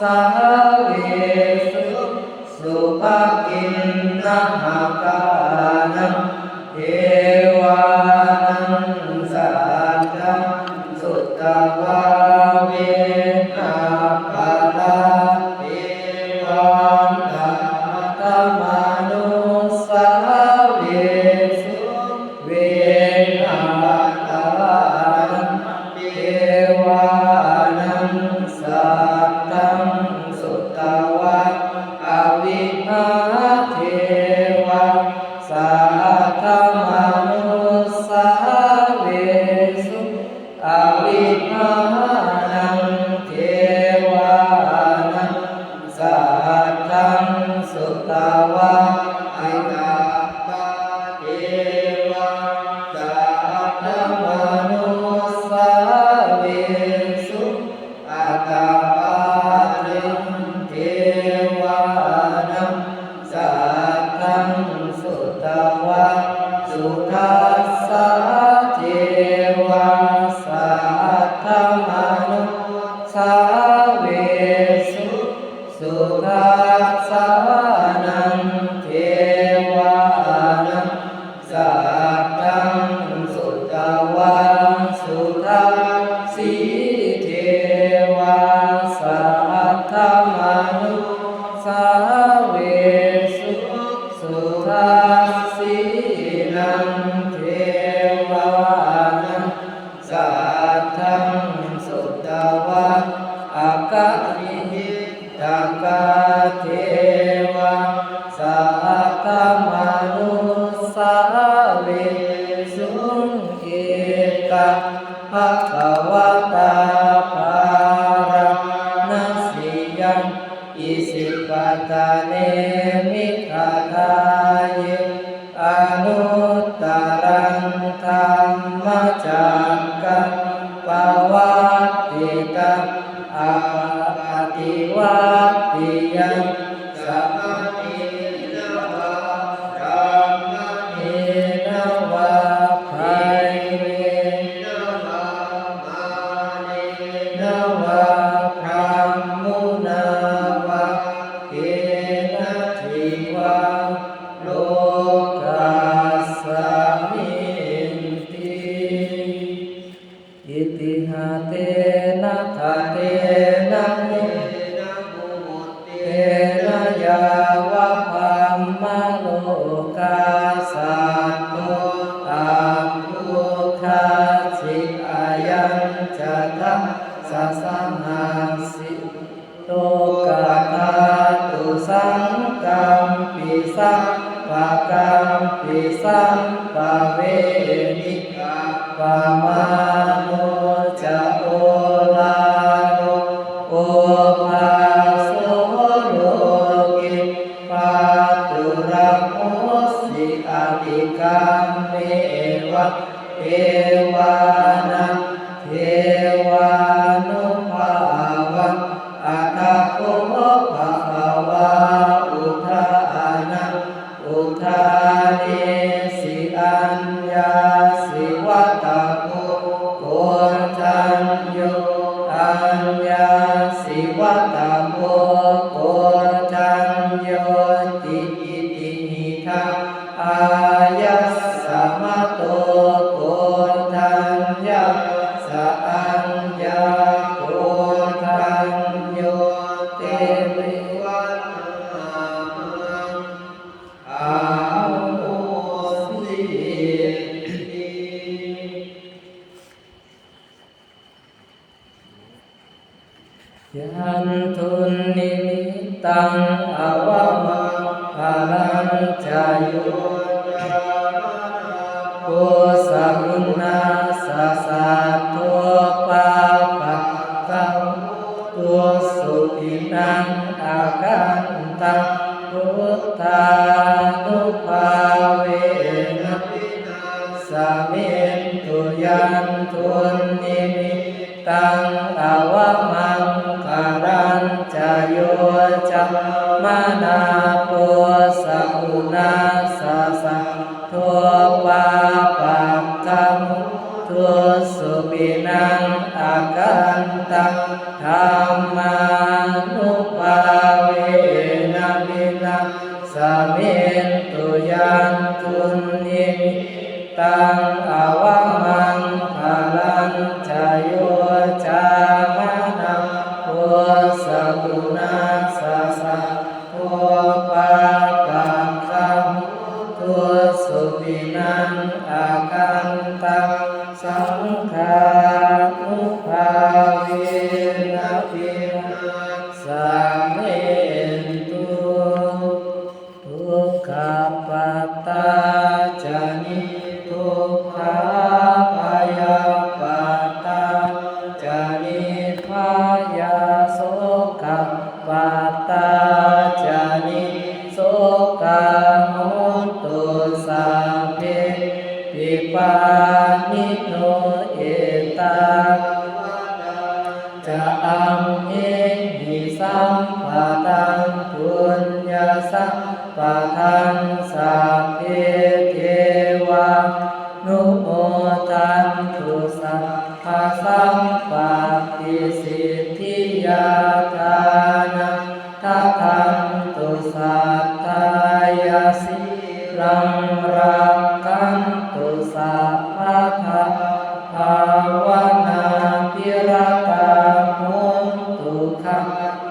ສາເວສຸ ສຸພະກິນນະຫະການັງ ເທວານັງ ສັດທັງ ສຸຕະວາ ເວນະປະລາ ເທວາ ສັດຖະມະນຸສາເວສຸ ເວນະປະລາ ເທວານັງ ສັດທັງ ສຸຕະວາ ອະວິຫາ ເທວາ ສັດຖະມະນຸສາເວສຸ ອະວິຫານັງ ເທວານັງ ສັດທັງ ສຸຕະວາ ອາກາ ເທວາ ສັດຖະມະນຸສາເວສຸ ອາກາ ເທວານັງ ສັດທັງ ສຸຕະວາ ສຸທັດສາ ເທວາ ສັດຖະມະນຸສາເວສຸ ສຸທັດສານັງ ເທວານັງ ສັດທັງ ສຸຕະວາ ສຸທັດສີ ເທວາ ສັດຖະມະນຸສາເວສຸ ສຸທັດສີນັງ ເທວານັງ ສັດທັງ ສຸຕະວາ ອາກະນິມິດຕະກາ ເທວາ ສັດຖະມະນຸສາເວສຸ ເອຕັງ ພະຄະວະຕາ ພາລານະສີຍັງ ອິຊິປະຕະເນ ມິກຂະທາເຍ ອະນຸດຕະລັງ ທຳມະຈັກກັງ ປະວັດຕິຕັງ ອາປະຕິວັດຕິຍັງ ສະມະເນນະວາ ບຣາມະເນນະວາ ໄພເວນະວາ ມາເນນະວາ ບຣາໝຸນາວາ ເກນະຈິວາ ໂລກັດສະມິນຕິ ອິຕິຫະເຕນະຄະເຕນະ ເມນະມຸດເຕນະ ຍາວະບຣາໝະໂລກາ ສັດໂຕ ອັບປຸກຂະສິ ອາຍັນຈະທັດສະ ສະຫັດສິ ໂຕກະທາຕຸ ສັງກຳປິ ສຳປະກຳປິ ສຳປະເວນິ ກຳປະມາໂນ ຈະໂອລາໂນ ໂອພາໂສ ໂລເກ ປາຕຸລະໂຫສິ ອະຕິກຳເມວະ ເທວານັງ ເທວານຸພາວັງ ອັດຖະໂຄ ພະຄະວາ ອຸທານັງ ອຸທາເນສີ ອັນຍາສີ ວັດຕະໂກ ໂກນທັນໂຍ ອັນຍາສີ ວັດຕະໂກ ໂກນທັນໂຍ ຕິ ອິຕິຫິທັງ ອາຍັດສະມະໂຕ ໂກນທັນຍັດສະ ອັນຍາໂກນທັນໂຍ ເຕ ເມ ວັດຕະນາ ອະໂຫສິ ຍັນທຸນນິມິດຕັງ ອະວະມັງຄະລັນຈະໂຍ ຈາມະນາ ໂພ ສະກຸນາສະ ສັດໂທ ປາປັກຂະມຸ ທຸສສຸປິນັງ ອາຄັນຕັງ ພຸດທານຸພາເວນະ ວິນາສະມິນຕຸ ຍັນທຸນນິມິດຕັງ ອະວະມັງຄະລັນຈະໂຍ ຈາມະນາ ໂພ ສະກຸນາສະ ສັດໂທ ປາປັກຂະມຸ ທຸສສຸປິນັງ ອາຄັນຕັງ ທຳມານຸ ສະເພ ທຸກຂະປັດຕາ ຈະນິ ທຸກຂາ ພະຍາປັດຕາ ຈະນິ ພະຍາໂສກະປັດຕາ ຈະນິ ໂສກາ ໂຫຕຸ ສະເພ ວິປານິໂນ ເອຕາ ຈະ ອັມເຫຫິ ສຳປະທັງ ປຸນຍະ ສຳປະທັງ ສະເພ ເທວາ ນຸໂມທັນຕຸ ສັບພະ ສຳປະຕິ ສິດທິຍາ ທານະ ທັນຕຸ ສັດທາຍາ ສີລັງ ລັກຂັນຕຸ ສັບພະທາ ພາວະນາ ພິລະຕາ ໂຫນຕຸ ຄັດ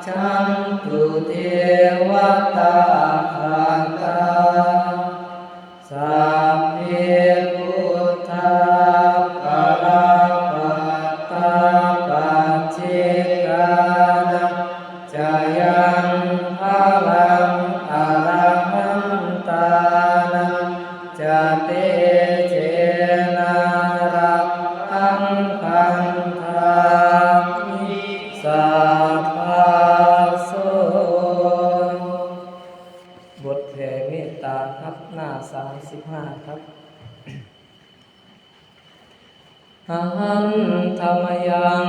ສັນຕຸ ເທວະຕາ ອັກຂະຕາ ສະເພ ພຸດທາ ພະລະ ປັດຕາ ປັດເຈການະ ຈະຍັງ ພະລັງ ອະລະຫັນຕານັງ ຈະ ເຕເຈນະ ລັກຂັນທາ ມິ ສັບພະ ໂສ. ບົດແຜ່ເມດຕາ ຮັບໜ້າ ສາມສິບຫ້າ ຄັບ. ອະຫັນທະມະຍັງ